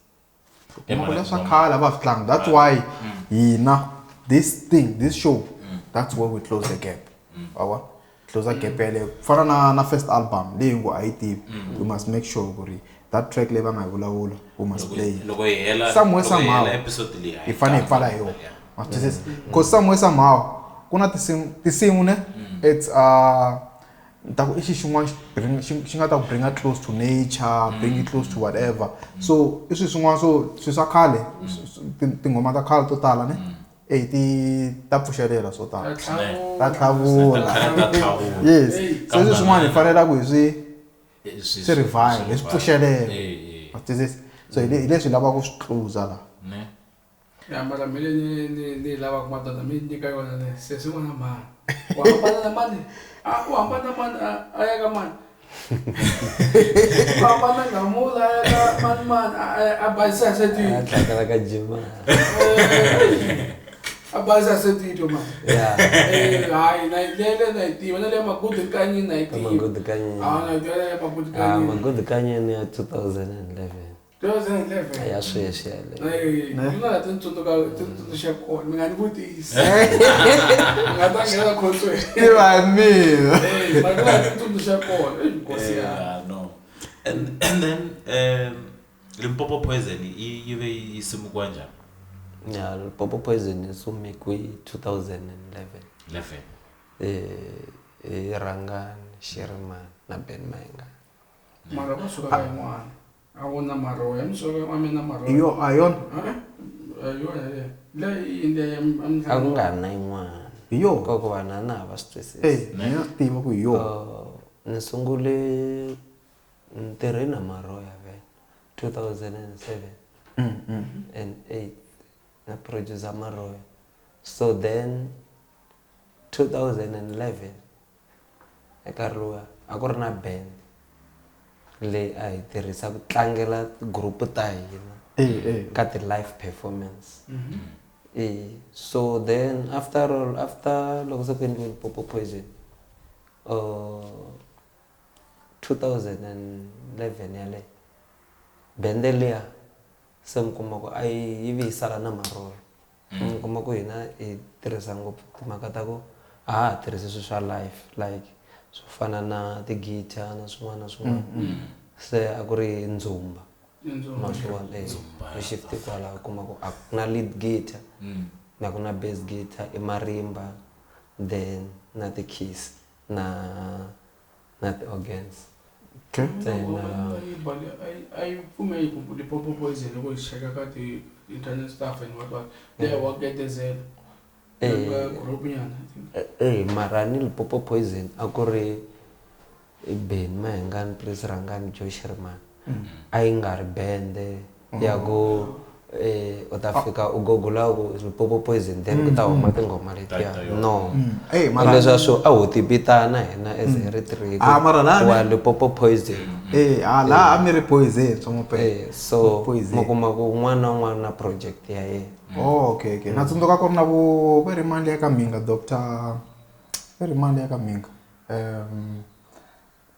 Kuma ku leswa khale va swi tlanga. That's why hina this thing, this show, that's where we close the gap. Wa close the gap yaleyo. Ku fana na first album leyi ngo a yi tivi. We must make sure ku ri that track leyi va nga yi vulavula, we must play it. Loko hi hela Somewhere somehow episode leyi hi fanele hi pfala hi yona. Ma swi twisisa? Cause somewhere somehow ku na tinsimu ne it's ta ku i xi xin'wana xi nga ta ku bringa close to nature, bring it close to whatever. So i swilo swin'wana so swilo swa khale tinghoma ta khale to tala ne ti ta pfuxelela swo tala. Ta tlhavula. Yes. So swilo swin'wana hi fanele ku hi swi revive, hi swi pfuxelela. Ma twisisa? So hi leswi hi lavaka ku swi close la. Ne. Ya mara mina ni lava ku madoda mi nyika yona le se swin'wana mani. Wa hambana na mani? A u hambana mani a ya ka mani? U hambana Ngamula a ya ka mani mani a basisa se ti. A tlakala ka Jima. A basisa se titwa mani. Yeah. Hayi na le na yi tiva na le Magudu Kanyini na yi tiva. Magudu Kanyini. Ah na yi tiva le Magudu Kanyini. Magudu Kanyini ya 2011. 2011. Ya sweswi yaleyo. Mina na tintsundzuka tintsundzuxa kona mi nga ni vutisi. Mi nga ta nghena khotsweni. Tiva mina. Mara ku na tintsundzuxa kona. Nkosi ya. No. And then Limpopo Poison yi ve yi simukiwa njhani? Ya Limpopo Poison yi sumekiwe 2011. 11. Hi Rhangani, Xirimani na Ben Mayengani. Mara va suka ka yin'wana. A vona maroya mi suka ka mina maroya. Yo a yona. Yona le. Le yi ndle A ku nga ri na yin'wana. Hi yona. Koko vanhu a na ha va swi twisisi. Mina swi tiva ku hi yona. Ni sungule ni tirhe na maroya vhele 2007 and 8 na producer maroya. So then 2011 eka luwa a ku ri na band leyi a hi tirhisa ku tlangela group ta hina ka ti-live performance. So then after all, after loko se ku endliwe Limpopo Poison 2011 yaleyo bende liya se mi kuma ku a yi vi yi sala na maroya. Mi kuma ku hina hi tirhisa ngopfu timhaka ta ku a ha ha tirhisi swilo swa live like swo fana na ti-guitar na swin'wana na swin'wana. Se a ku ri ndzumba. Ma swi vona hi shift kwalaho kuma ku a ku na lead guitar na ku na bass guitar i marimba then na ti-keys na ti-organs. Okay. A yi pfumeli ku Limpopo Poison loko hi cheka ka ti-internet stuff and what what. Leyi wa gedezela. Group nyana. Mara ni Limpopo Poison a ku ri Benny Mayengani, Prince Rhangani, Joe Shirimani. A yi nga ri bende ya ku u ta fika u gogula ku Limpopo Poison then ku ta huma tinghoma letiya. No. Ey, mara- Leswiya swo a ho ti vitana hina as hi ri three ku Ah, mara laha ni- wa Limpopo Poison. Eh, ah, laha a mi ri poison swa mupela. Eh, so Poison. mi kuma ku un'wana na un'wana na project ya yena. Oh, okay, okay. Na tsundzuka ku ri na vo va ri mani liya ka Mhinga, Doctor va ri mani liya ka Mhinga.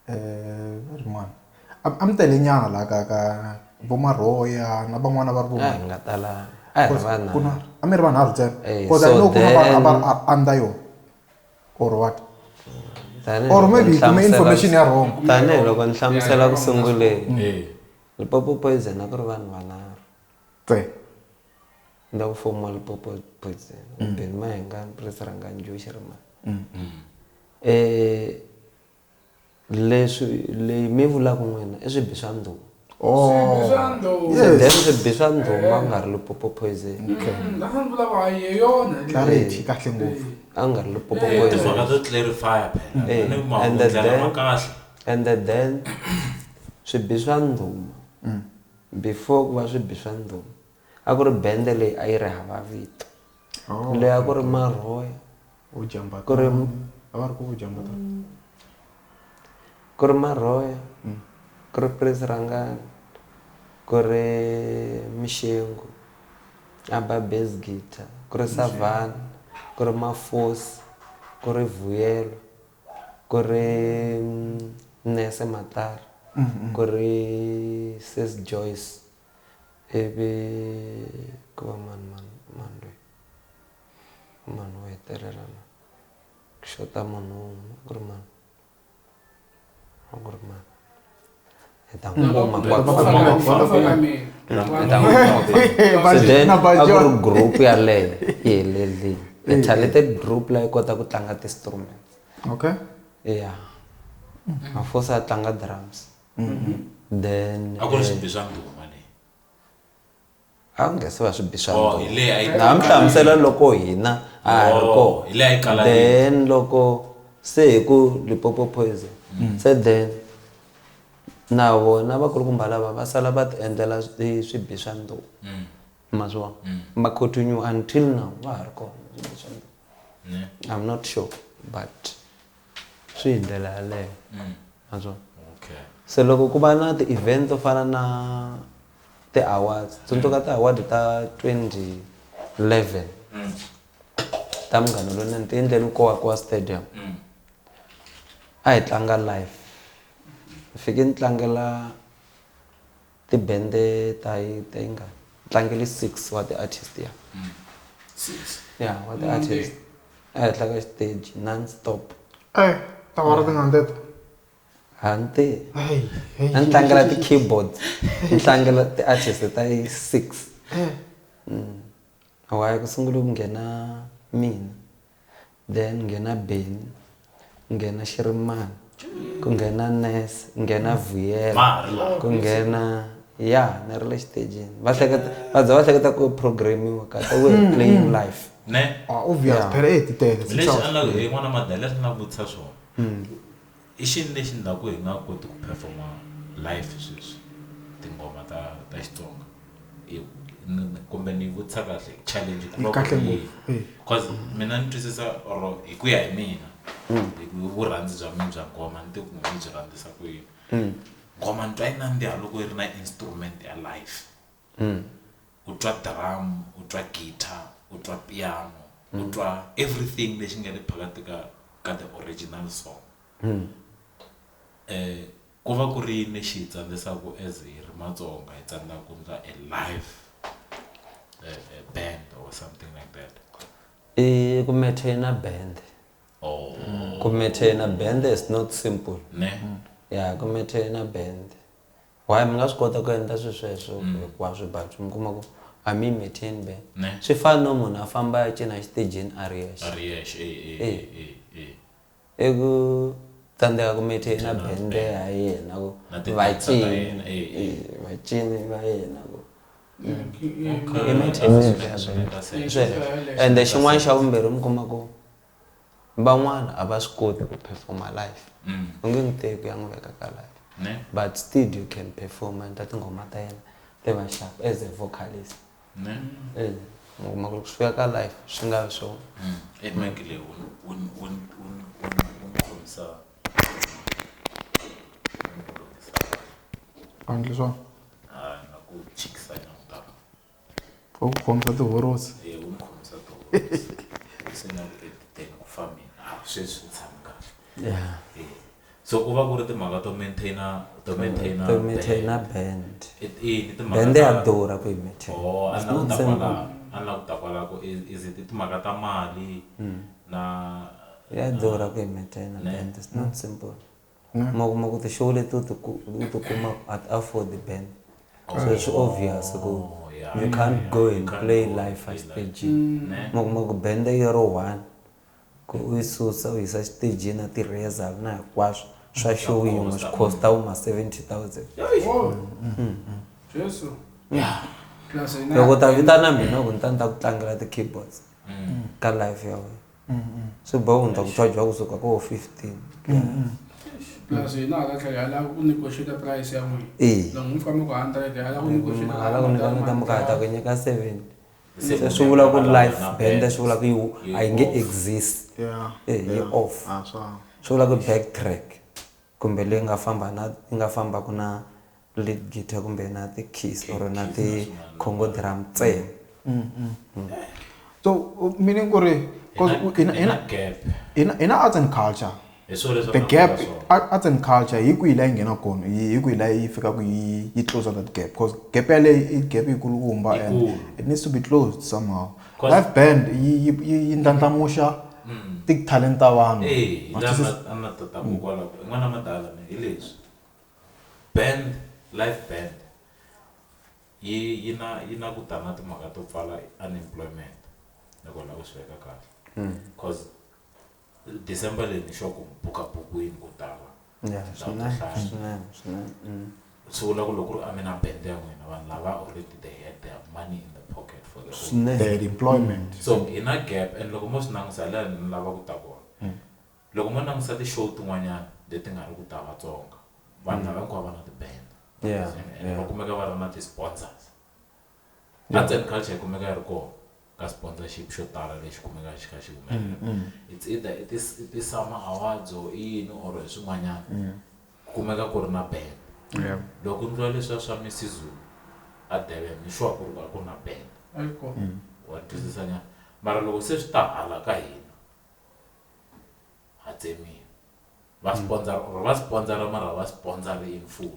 Va ri mani. A mi tele nyana laha ka vo Maroya na van'wana va ri vo A hi nga talanga. A hi ri vanharhu. Ku na a mi ri vanharhu ntsena. Eh, Because I so know ku na vanhu a va then ri under yona or what? Tanihi Or loko maybe ni hi kume hlamusela information ya wrong. Tanihi loko ni hlamusela ku sunguleni. Eh. Limpopo Poison a ku ri vanhu vanharhu. Tse. Ni ku fomiwa Limpopo Poison. Benny Mayengani, Prince Rhangani, Joe Shirimani. Leswi leyi mi vulaka n'wina i swibi swa ndhuma. Oh. Swibi swa ndhuma. Yes. Then swibi swa ndhuma ku nga ri Limpopo Poison. Okay. La ni vulaka hayi hi yona leyi. Clarity kahle ngopfu. A nga ri Limpopo Eh, Poison. timhaka to clarify phela. Eh, Ni mahungu and ndlela then ma kahle. And then swibi swa ndhuma. Before ku va swibi swa ndhuma, a ku ri bende leyi a yi ri hava vito. Oh, Leyi a ku ri Maroya. Vo jamba. Ku ri A va ri ku vo jamba ta. Ku ri Maroya. Ku ri Prince Rhangani. Ku ri Mixengu. A ba bass guitar. Ku ri Savannah. Ku ri Mafosi. Ku ri Vuyelo. Ku ri Nese Matara. Ku ri Sis Joyce. Ivi ku va mani, mani, mani loyi. Mani wo hetelela na. Ku xota munhu wun'we, ku ri mani. A ku ri mani. Hi ta n'wi kuma kwa Hi ta n'wi kuma. So then Na a ku ri Bajon. group yaleyo yi helelile. A talented group leyi kota ku tlanga ti-instruments. Okay. Yeah. Mafosi a tlanga drums. Then, A ku ri swibi swa ndhuma leyi. A ku nga se va swibi swa Oh, ndhuma. hi leyi a yi Na mi hlamusela loko hina a ha ri Oh, kona. hi leyi a yi kala Then loko se hi ku Limpopo Poison. Se then na vona vakulukumba lava va sala va ti endlela swibi swa ndhuma. Ma swi vona? Va continue until now va ha ri kona swibi swa ndhuma. Ne. I'm not sure but swi hi ndlela yaleyo. Ma swi vona? Okay. Se loko ku va na ti-event to fana na ti-awards, tsundzuka ti-award ta 2011 ta Munghana Lonene ti endleni Kowakowa Stadium. A hi tlanga live. Ni fike ni tlangela tibende ta yi ta yi nga tlangeli 6 wa ti-artist ya. 6. Yeah, wa ti-artist. A hi tlanga stage non-stop. Eh, tawara tingani teto? Hanti. Hey, hey. A ni tlangela ti-keyboards. Ni tlangela ti-artist ta yi 6. Why ku sungule ku nghena mina, then nghena Benny, nghena Shirimani, ku nghena Nurse, nghena Vuyela, Ma ha ri laha. ku nghena ya ni ri le xitejini. Va hleketa va za va hleketa ku programmiwa kasi we are playing live. Ne? Ah, obvious, Yeah. phela eh ti tele. Lexi a ni hi n'wana Madala lexi ni nga vutisa swona. I xini lexi endlaku hi nga koti ku performa live sweswi tingoma ta Xitsonga? Kumbe ni vutisa kahle challenge ku va ku Kahle ri ngopfu, yini? eh. Because mina ni twisisa or hi ku ya hi mina, hi ku vurhandzi bya mina bya ngoma ni tivi ku ni byi rhandzisa ku yini. Ngoma ni twa yi nandziha loko yi ri na instrument ya live. U twa drum, u twa guitar, u twa piano, u twa everything lexi nga le phakathi ka the original song. Ku va ku ri yini lexi hi tsandzisaka as hi ri Matsonga hi tsandzaka ku endla a live band or something like that? I ku maintain band. Oh. Ku maintain band is not simple. Ne? Yeah, ku maintain band. Why mi nga swi kota ku endla swilo sweswo hinkwaswo but mi kuma ku a mi maintain band. Ne. Swi fana no munhu a famba a cina xitejini a ri yexe. A ri yexe, eh, eh, eh, eh. I ku tsandzeka ku maintain band ya yena ku Na ti dancer ta yena, eh, eh. vacini va yena ku. Okay. I maintenance ya Swi band. make sense. Sweswo. Ende xin'wana xa vumbirhi mi kuma ku van'wana a va swi koti ku performa live. U nge n'wi teki u ya n'wi veka ka live. Ne? But still you can perform and ta tinghoma ta yena ti va sharp as a vocalist. Ne? Eh, mi kuma ku loko swi fika ka life swi nga vi swona. E mic leyi wu ni khomisa A endli swona. Ah, na ku chikisa nyana tano. U ku khomisa tihorosi. E wu ni khomisa tihorosi. Se na ku editeni ku fambeni. Ah, sweswi ni tshame kahle. Yeah. Eh. So ku va ku ri timhaka to maintainer To maintainer band. I timhaka Band ya durha ku yi maintain. Oh, a It's ni la ku not ta simple. kwala, a ni la ku ta kwala ku is it timhaka ta mali na Ya durha ku yi maintain Ne. band. It's not simple. Ne. Mi kuma ku ti-show leti u ti kuma at afford the band. So it's obvious ku Oh, yeah, you can't go You and can't play go and live play a live. stage. Ne? Mi kuma ku band yi ri one ku u yi susa u yisa xitejini na ti-rehearsal na hinkwaswo swa show yin'we swi costa wu ma 70,000. Oh. Jesu. Plus hina Loko u ta vitana mina ku ni ta ni ta ku tlangela ti-keyboards ka live ya wena swi boha ku ni ta ku charge kusuka ko 15. Plus hina hala tlhelo hi lava ku negotiate price ya n'wina. Eh. Loko mi famba ku 100 hi lava ku negotiate. Hala ku nyika ni ta mi ka ta ku nyika 70. Se Se swi vula ku munhu live na band band swi vula ku yi a yi nge off. exist. Yeah. Eh, yi off. Ah, swa. Swi vula ku backtrack kumbe leyi nga famba na yi nga fambaka na lead guitar kumbe na ti-keys or na ti-congo drum ntsena. So meaning ku ri cause Hi in na gap. in arts and culture Hi swona leswi the a ni gap la ku vula swona. arts and culture hi kwihi laha yi nghena kona hi kwihi laha yi fikaka yi close that gap because gap yaleyo i gap yikulukumba and Yikulu. it needs to be closed somehow. 'Cause- Live band yi ndlandlamuxa ti-talent ta vanhu. Eh, Ma la twisisa? a na ta ku kwala n'wana madala ni hi leswi. Band, live band yi na ku ta na timhaka to pfala unemployment loko la ku swi veka kahle. Cause December leyi ni sure ku buka bukwini ko tala. Yeah, Tindhawu to swinene hlaya. swinene swinene. Swi vula ku loko ku ri a mi na band ya n'wina vanhu lava already they had their money in the pocket for the whole Swinene. The employment. So hi na gap and loko mo swi langusa hi laha ni lava ku ta kona. Loko mo langusa ti-show tin'wanyana leti nga ri ku ta Vatsonga vanhu lava hinkwavo va na ti-band Yeah, and yeah. va kumeka va ri na ti-sponsors. Arts and culture yi kumeka yi ri kona ka sponsorship xo tala lexi kumeka xi kha xi humelela. It's either it is summer awards or i yini or hi swin'wanyana ku kumeka ku ri na band. Yeah. Loko ku endliwa leswiya swa Misizulu a Durban ni sure ku ri a ku na band. Ayiko. Wa twisisa nyana mara loko se swi ta hala ka hina ha tsemiwa va sponsor or va sponsor mara va sponsor in full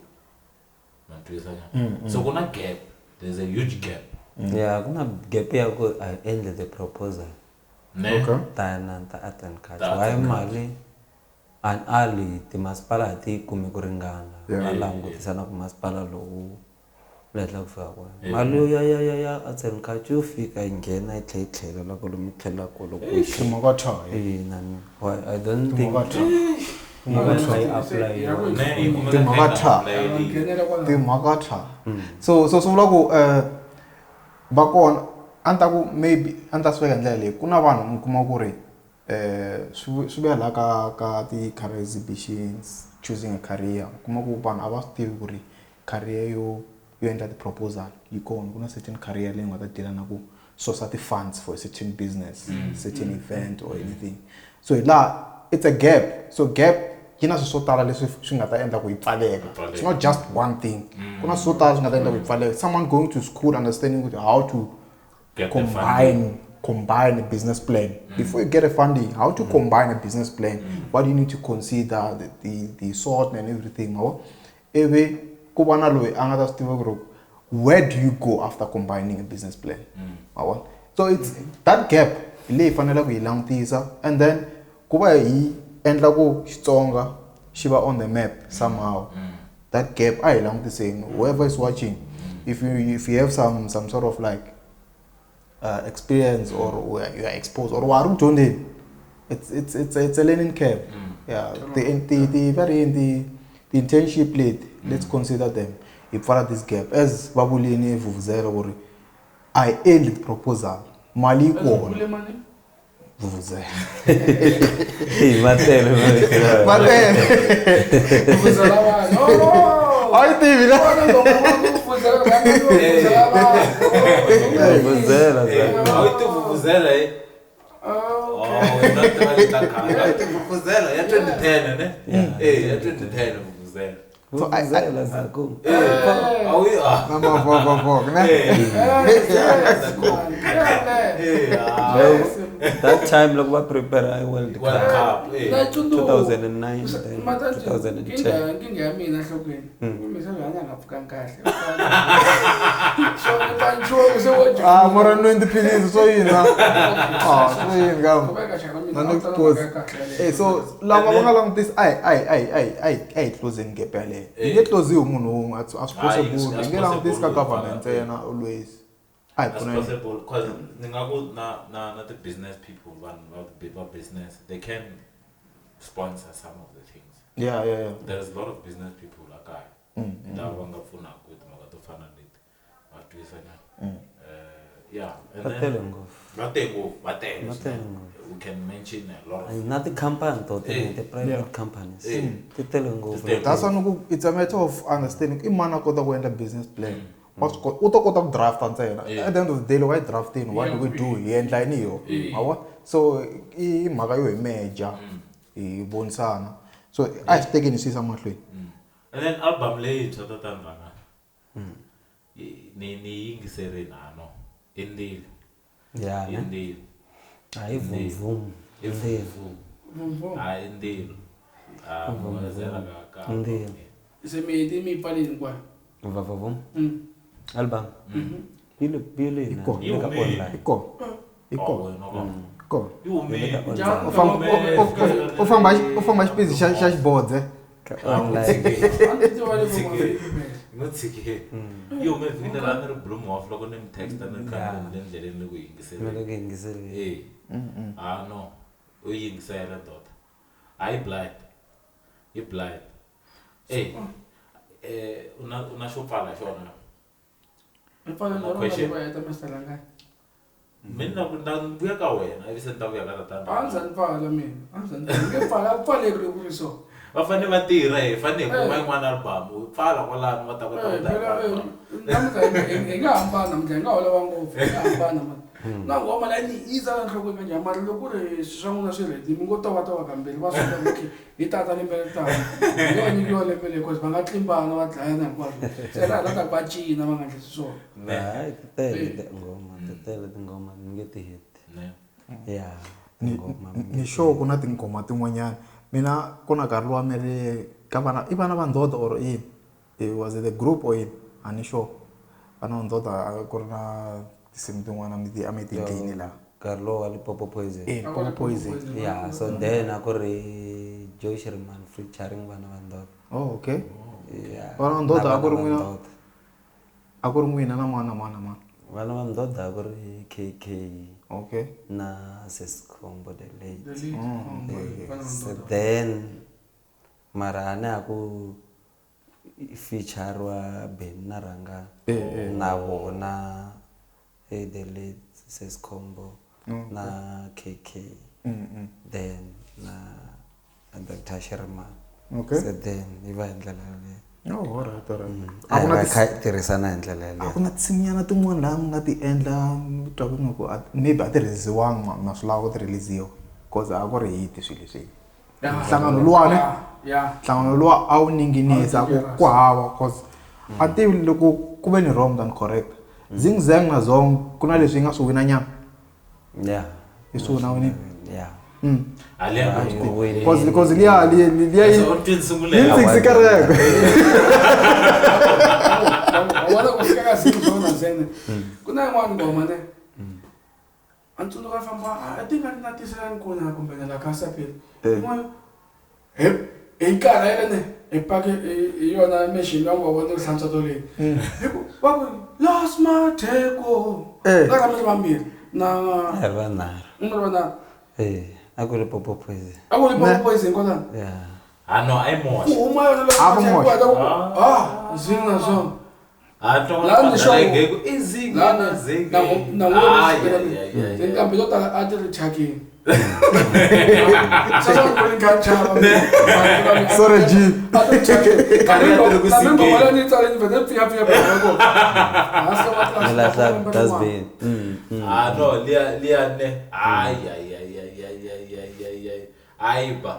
ma twisisa nyana so ku na gap, there's a huge gap. Yeah, ku na gap ya ku a hi endli the proposal Ne? Okay. ta na ta art and culture. Ta art Why and mali an ali timasipala a ti yi kumi ku ringana. Yeah. Va langutisa na ku masipala lowu le henhla ku fika kona. Mali ya arts and culture yo fika yi nghena yi tlhela yi tlhelela kwalomu yi tlhelela kwalomu. Timhaka tha. Ina, why I don't think Timhaka tha. yi apply. Ne, yi kumeka Timhaka yi nga tha. apply-eliwi. Nghenela kwala. Timhaka tha. So swi vula ku va kona a ni ta ku maybe a ni ta swi veka hi ndlela leyi ku na vanhu mi kuma ku ri swi vuya laha ka ti-career exhibitions choosing a career u kuma ku vanhu a va swi tivi ku ri career yo endla ti-proposal yi kona ku na certain career leyi nga ta deal na ku source ti-funds for a certain business certain event or anything so hi laha it's a gap so gap yi na swilo swo tala leswi swi nga ta endla ku yi pfaleka it's not just one thing ku na swilo swo tala swi nga ta endla ku yi pfaleka someone going to school understanding how to Get the funding. combine a business plan before you get a funding how to combine a business plan what do you need to consider the sort and everything yabo ivi ku va na loyi a nga ta swi tiva ku ri where do you go after combining a business plan yabo so it's that gap hi leyi faneleke hi langutisa and then ku va hi endla ku Xitsonga xi va on the map somehow that gap a hi langutiseni whoever is watching if you have some sort of like experience or you are exposed or wa ha ri ku dyondzeni it's a learning curve. Yeah, the very the internship leti let's consider them hi pfala this gap as va vulini vuvuzela ku ri a hi endli proposal mali yi kona Vule mani? Vuvuzela. Hi matele Matele. Vuvuzela vanhu. Oh! A yi tivi la. Vona ngoma va ku vuvuzela vanhu, vuvuzela vanhu. Vuvuzela A wu ti vuvuzela eh? Oh, Oh, wena u tiva leta khale. A wu ti vuvuzela ya 2010 ne? Eh, ya 2010 vuvuzela. Vuvuzela zaku. Eh, a wu yi ah. Na mavokavok ne. Eh, yes, yes, man. Yeah, man. eh, ah. Yes. That time loko va prepare i World World Cup. Cup, eh. Na tsundzuka. 2009 then Mata 2010. nkingha ya mina enhlokweni kumbe se lwana a nga pfukanga kahle so ni panchuku se wo Ah, mara nwe tiphilisi swo yini na? Ah, swo yini kambe. Qhubeka xana mina Na a wu next ta pause. mhaka ya kahle yaleyo. Eh, so lava va nga langutisi a hi a hi a hi a hi a hi a hi closeni gap yaleyo. Yi nge closiwi munhu wun'we, a swi Hayi, possible. a Yi swi nge langutisi ka possible. government ntsena always. A hi That's pfuneni. possible because ni nga ku na na na ti-business people vanhu va va business they can sponsor some of the things. Yeah, yeah, yeah. There's a lot of business people la kaya lava va nga pfunaka hi timhaka to fana na leti va twisa nyana. Yeah, and Va then tele ngopfu. va tele ngopfu, va tele Va tele swinene. ngopfu. We can mention a lot of Na ti-company to Eh. ti-private Yeah. companies. Eh. Ti tele ngopfu. Ti tele. That's why ni ku it's a matter of understanding i mani a kota ku endla business plan. Wa swi kota u to kota ku drafta ntsena. Yeah. At the end of the day loko a yi draftini what do we do? Hi endla yini hi yona? Yeah. Ma vona? So i mhaka yo hi meja hi vonisana. So a hi swi tekeni hi swi yisa mahlweni. And then album leyintshwa tatana rhanga ni ni yingiserini hano i ndilo Yeah, i ne? ndilo Hayi vum vum. i vum Vum, a i ndilo a vuvuzela ka ka Ndilo. se mi heti mi yi pfalile hinkwayo Va va vum. Mm. Album. Yi le yi le na Yi kona. yi le ka Yi humile. online. Yi kona. Yi Oh, kona. wena kona. Yi kona. Yi humile. Njhani? U famba u famba u famba xipidi xa xa xibodze. Ka online. A ndzi tiva leswaku ma yi pfumela. Ni tshike yi hume vhiki leri a ni ri Bloemhof loko ni mi texta ni ri kha ni le ndleleni le ku Mi yingiseleni le ku yingiseleni. Eh. Ah no u yingisela dota a yi blind yi blind eh eh u na u na xo pfala hi xona Mi pfalile No rona question. va heta Mr. Rhangani. mina ku na vuya ka wena ivi se ni ta vuya ka tatana A ndzi ni pfala mina. A ndzi ni pfala. Ni nge pfala, a ku pfaleki loko ku ri so. Va fanele va tirha hi fanele hi kuma Eh. yin'wana album u pfala kwalano va ta kota ku Eh, ta phela, eh, namuntlha hi nga hambana namuntlha hi nga holova ngopfu hi nga hambana mani na nghoma leyi ni yisa la nhlokweni ka njhani mara loko ku ri swilo swa n'wina swi ready mi ngo tovatova kambirhi va swi tiva okay hi tata lembe leri taka hi nga va nyikiwa lembe leri cause va nga tlimbana va dlayana hinkwaswo se laha la taku va cina va nga endlisi swona Hayi ti tele tinghoma, ti tele tinghoma ni nge ti heti. Ne. Yeah. Ni Tinghoma. ni sure ku na tinghoma tin'wanyana. Mina ku na nkarhi luwa mi ri ka vana i vana va ndoda or yini? Eh, was it a group or yini? A ni sure. Vana va ndoda a ku ri na tinsimu tin'wana mi ti a mi ti endlini laha. Nkarhi lowu wa Limpopo Poison. Eh, Limpopo Poison. Yeah, so then a ku ri Joe Shirimani featuring vana va Ndoda. Oh, okay. Yeah. Vana va Ndoda Na a ku ri vana va n'wina? Ndoda. A ku ri n'wina na mani na mani na mani. Vana va Ndoda a ku ri KK Okay. na Seskhombo the late. The lead, oh, vana va So Ndoda. then mara a na ha ku feature-riwa Benny na Rhangani na vona eh, the late Seskhombo na KK then na Dr. Shirimani. Okay. So then yi va hi ndlela yaleyo. Oh, all right, all right. A A ku hi na va ti kha hi tirhisana hi ndlela a yaleyo. ku na tinsimunyana tin'wana laha mi nga ti endla mi twa ku nga ku maybe a ti release-iwanga ma swi lava ku ti release-iwa cause a ku ri hit swilo leswi. Yeah. Nhlangano luwani Yeah, yeah. nhlangano luwa a wu ninginisa ku ku hava cause a tivi loko ku ve ni wrong than correct. Zing zang na zong ku na leswi yi nga swi wina nyana Yeah. yi swi wina winini. Yeah. A liya Yi winile. Cause cause liya liya liya yi So, u twi nsimu leyi? yi ni tshikise kereke. Wa vona ku fika ka siku swona ntsena ku na yin'wana nghoma ne a ni tsundzuka famba I think a ni na tiselani kona kumbe na la kasa phela yin'wana hi hi karhele ne hi pake hi yona machine ya ngo vona ku hlantswa toleni hi ku va ku los matheko Eh. na ka mi ri vambirhi na A hi ri vanharhu. mi ri vanharhu Eh, a ku ri Popo Poison. a ku ri Popo Poison kwalano Yeah. Ah no, a yi ku moxa. huma yona loko A ku moxa. ku ah zing na zong A twa Laha ni va xo- ku i zing Zing zing. Na tinqambi to tala a ti ri thyakini. Sorry G. Ah no, lia ne. Ay ay ay ay ay ay ay ay. Ay ba.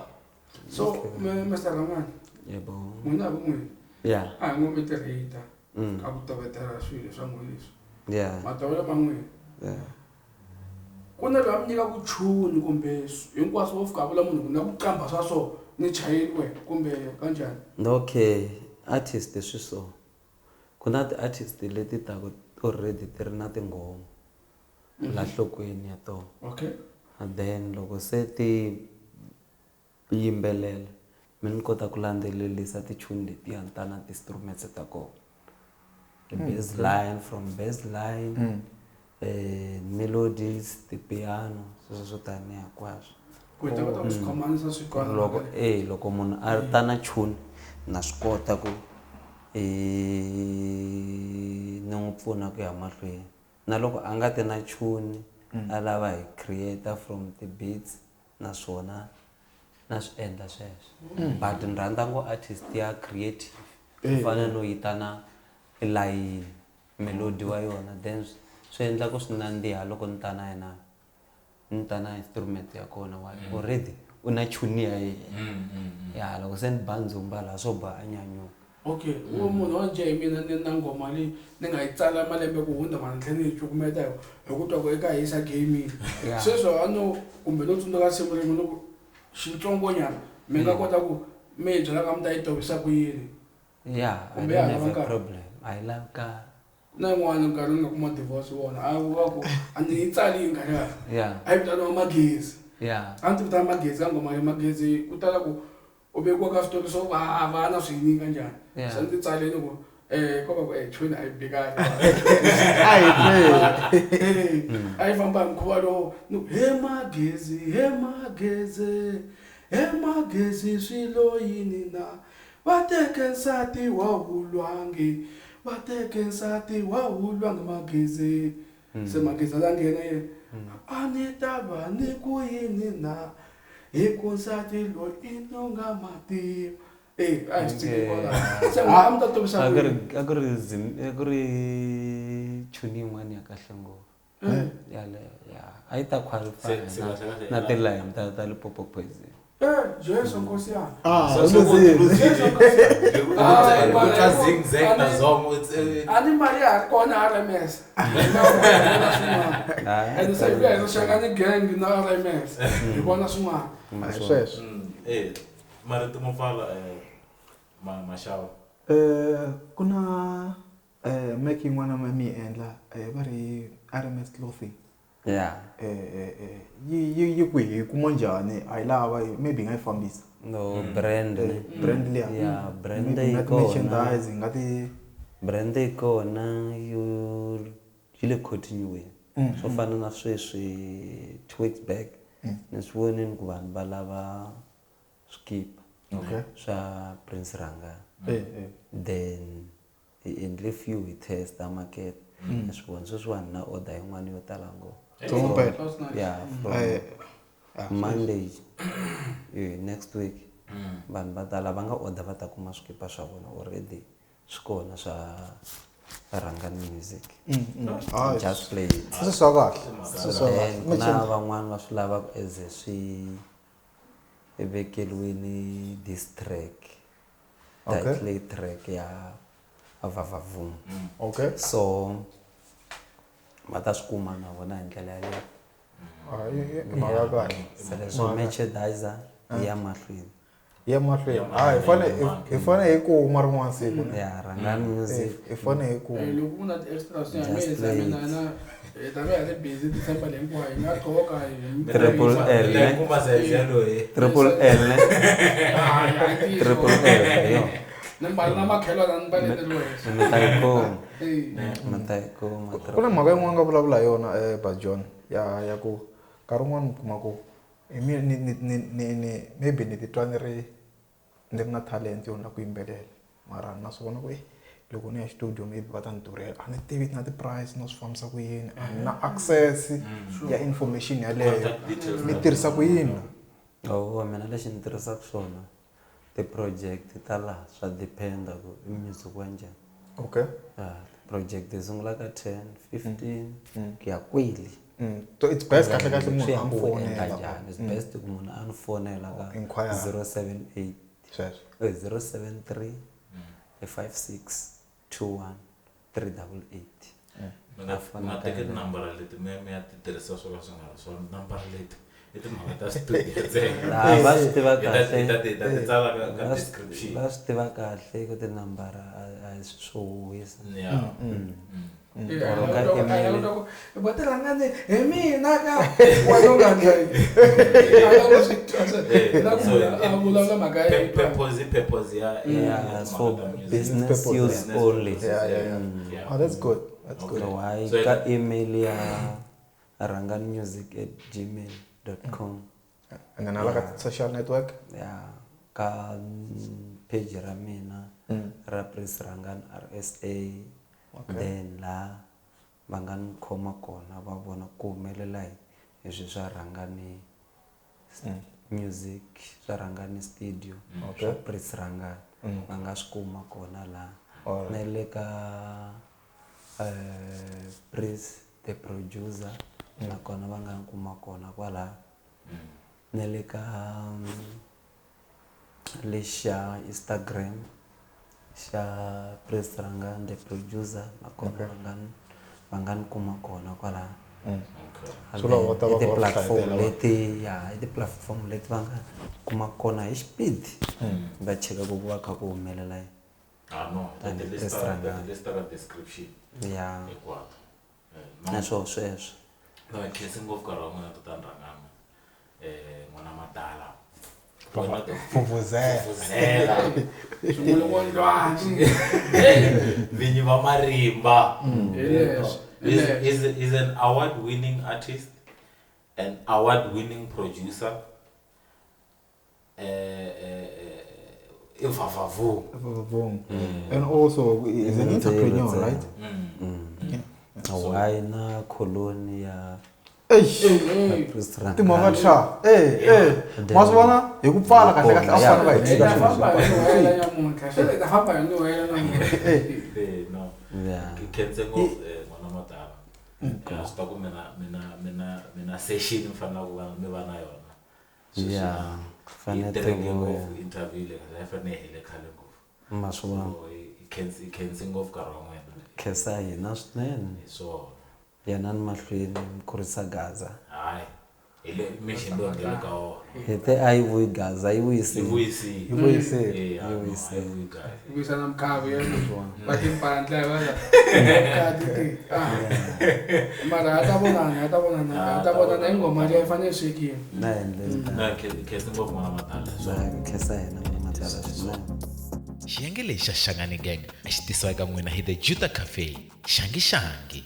So, Mr. Ramani. Yebo. N'wina vun'we. Yeah. A hi n'wi tirhita. Ka ku tovetela swilo swa n'wina leswi. Yeah. Matovelo ma n'wina. Yeah. Ku na loyi a mi nyikaku chuni kumbe hinkwaswo wo fika vula munhu ku na ku qambha swa so ni chayeli wena kumbe kanjhani? Okay, artist swi so. Ku na ti-artist leti taku already ti ri na tinghoma la nhlokweni ya tona. Okay. And then loko se ti yimbelela mi ni kota ku landzelerisa tichuni letiya ta na ti-instruments ta kona. The bass line from bass line, melodies, ti-piano, sweswo swo tani hinkwaswo. Ku hi ta kota ku swi khomanisa swi twala. Loko loko munhu a ta na chuni na swi kota ku ni n'wi pfuna ku ya mahlweni. Na loko a nga ti na chuni a lava hi creator from the beats naswona na swi endla sweswo. But ni rhandza ngo artist ya creative ku fana no yi ta na layini melody wa yona then swi endla ku swi nandziha loko ni ta na yena ni ta na instrument ya kona wa already u na chuni ya yena. Ya loko se ni ba ndzumba laha swo ba a nyanyuka. Okay, wo munhu wa njhe hi mina ni na nghoma leyi ni nga yi tsala malembe ku hundza mara ni tlhela ni yi cukumeta hi ku twa ku eka hisa gaming. Sweswo a no kumbe no tsundzuka siku rin'we loko xitsongonyana mi nga kota ku mi hi byela ka mi ta yi tovisa ku yini. Yeah, kumbe I don't have a problem. I love ka na yin'wana nkarhi ni nga kuma divorce wona a va ku a ni yi tsali nkarhi ya. Yeah. A yi vitaniwa Magezi. Yeah. A ndzi vitana Magezi ka nghoma ya Magezi ku tala ku u vekiwa ka switori swo vava na swi yini kanjhani. Se ndzi tsaleni ku ko va ku chuni a yi bi kahle. A yi bi. A yi famba hi mukhuva lowu ni ku he Magezi, he Magezi, he Magezi swilo yini na va teke nsati wa hulwangi, va teke nsati wa hulwangi Magezi. Se Magezi a la nghena yena a ni ta va ni ku yini na hi ku nsati loyi i nonga mativa. A hi swi tivi kwalaho. Se a mi ta tovisa A ku ku yini? ri a ku ri a ku ri chuni yin'wana ya kahle ngopfu. Yaleyo ya a yi ta qualify na tilayini ta Limpopo Poison. Jesu Nkosi yami. Ah, So Jesu Nkosi yami. Ku twa zing zag na zong A ni mali ya ha ri kona RMS. And se hi ri Shangani gang na RMS. Hi vona swin'wana. Sweswo. Marito mo pfala maxava. Ku na make yin'wana mi yi endla va ri RMS clothing. Yeah. Yi kwihi hi kuma njhani a yi lava maybe hi nga yi fambisa. No brand. Brand liya. Yeah, brand Maybe yi nga ti kona. merchandise nga ti brand yi kona yi le continuing. Swo fana na sweswi 2 weeks back ni swi vonile ku vanhu va lava swikipa. Okay. Swa Prince Ranga. Then hi endle few hi testa market. Ni swi vona sweswiwani na order yin'wana yo tala ngopfu. Yeah, from Monday next week vanhu va tala va nga order va ta kuma swikipa swa vona already swi kona swa Rhangani Music. Just play it. Swi swa kahle. Swi swa kahle. Then ku na van'wani va swi lavaka as swi vekeriwini this track. Title track ya Vavavoom. Okay. So va ta swi kuma na vona hi ndlela yaleyo. I mhaka ya kahle. Se leswo merchandiser ya mahlweni. Ya mahlweni. Hi fane hi kuma rin'wana siku. Ya Rhangani Music. Hi fane hi kuma. Loko ku na ti-extras ya mina mina na hi ta va hi ri busy December leyi hinkwayo hi nga gqoka hi Triple L ne. Kuma zelo hi. Triple L ne. Triple L yo. Ni mbala na makhelwana ni mbale ni Mi ta yi kuma. Mi ta yi kuma. Ku na mhaka yin'wana nga vulavula hi yona Bra John ya ku nkarhi wun'wani mi kuma ku ni ni maybe ni titwa ni ri ni ri na talent yo na ku yimbelela mara na swi vona ku Loko ni ya studio maybe va ta ni durhela, a ni tivi na ti-price no swi fambisa ku yini, a ni na access ya information yaleyo. Contact details. Mi tirhisa ku yini? Oh, mina lexi ni tirhisaka swona ti-project ta laha swa dependa ku i music wa njhani. Okay. Ah, ti-project ti sungula ka 10, 15 ku ya kwele. So it's best kahle kahle Swi munhu ya a ku u endla fonela. njhani. It's best ku munhu a ni fonela ka Inquire. 078 Sweswo. 073 56 21 388. Mi nga teki tinambara leti mi ya ti tirhisa swo ka swi nga ri swona. Tinambara leti i timhaka ta studio ntsena. Laha va swi tiva Hi ta- hi ta kahle. ti- hi ta ti tsala ka description. Va swi tiva kahle ku tinambara a hi swi swo huhisa. Yeah. Or ka email. Vatirhangani hi mina ka wena u nga ndla a vulavula mhaka ya Purpose purpose ya Yeah, it's for timhaka ta music. business Purpose, use Business only. purposes, Yeah, yeah, yeah. Oh, that's good. That's good. So why So ka email ya ranganmusic@gmail.com. And then ala ka social network. Yeah, ka page ra mina ra Prince Rangani RSA. Then la va nga ni khoma kona va vona ku humelela hi swi swa Rangani music, swa Rangani studio, swa Prince Rangani. Va nga swi kuma kona laha. Na le ka Prince the producer nakona va nga kuma kona kwalaha. Na le ka lexa Instagram xa Prince Rangani the producer nakona va nga ni kuma kona kwalaha. So lava va ta va I va va ti-platform hlayetela va. leti, ya, i ti-platform leti va nga kuma kona hi xipidi. Va cheka ku va kha ku humelela yini. Ah, no, hi ta ti Tani lista- Prince Rangani. hi ta ti lista ka description Ya. hinkwato. No. Na swoho sweswo. No, hi khensi ngopfu nkarhi wa n'wina tatana Rangani. N'wana Madala. Wena Vuvuzela. Vuvuzela. Swingolongondlwani. Vinyi va marimba. Hi leswo, hi leswo. Is an award-winning artist, an award-winning producer. I vavavu. Boom. And also is an entrepreneur, right? Why na koloni ya Eish. Prince Rangani. Timhaka ta. Eh. Ma swi vona hi ku pfala kahle kahle a swi fanele va hi Hi tshika ta famba sweswi. hi nuhela nyamuntlha. Se hi ta famba hi nuhela namuntlha. No. Yeah. Ki khense ngopfu n'wana Madala. Ya, swi ta ku mina session mi fanele ku va mi va na yona. Sweswi Yeah, na- fanele yi tirheke ku- ngopfu interview leyi, a yi fanele yi hele khale ngopfu. Ma swi vona. So, hi khensi ngopfu nkarhi wa n'wina. Khensa hina swinene. Hi swona. Yena ni mahlweni mi kurisa Gaza. Hayi, hi le mission lowu nga le ka wona. Hi te a yi vuyi Gaza, yi vuyisile. Yi vuyisile. Yi vuyisile. Eh, Yi vuyisile. a yi vuyi Gaza. Vuyisa na mukhavi yena. Va timpandla va la. Mukhavi ti. Ah. Mara a ta vonana, a ta vonana, a ta vonana hi nghoma leyi fanele yi swekiwa. Na endle. Na khensi ngopfu n'wana Madala. Na khensa hina n'wana Madala swinene. Xiyenge lexi xa Shangani Gang a xi tisiwa eka n'wina hi The Juta Cafe. Xangi xangi.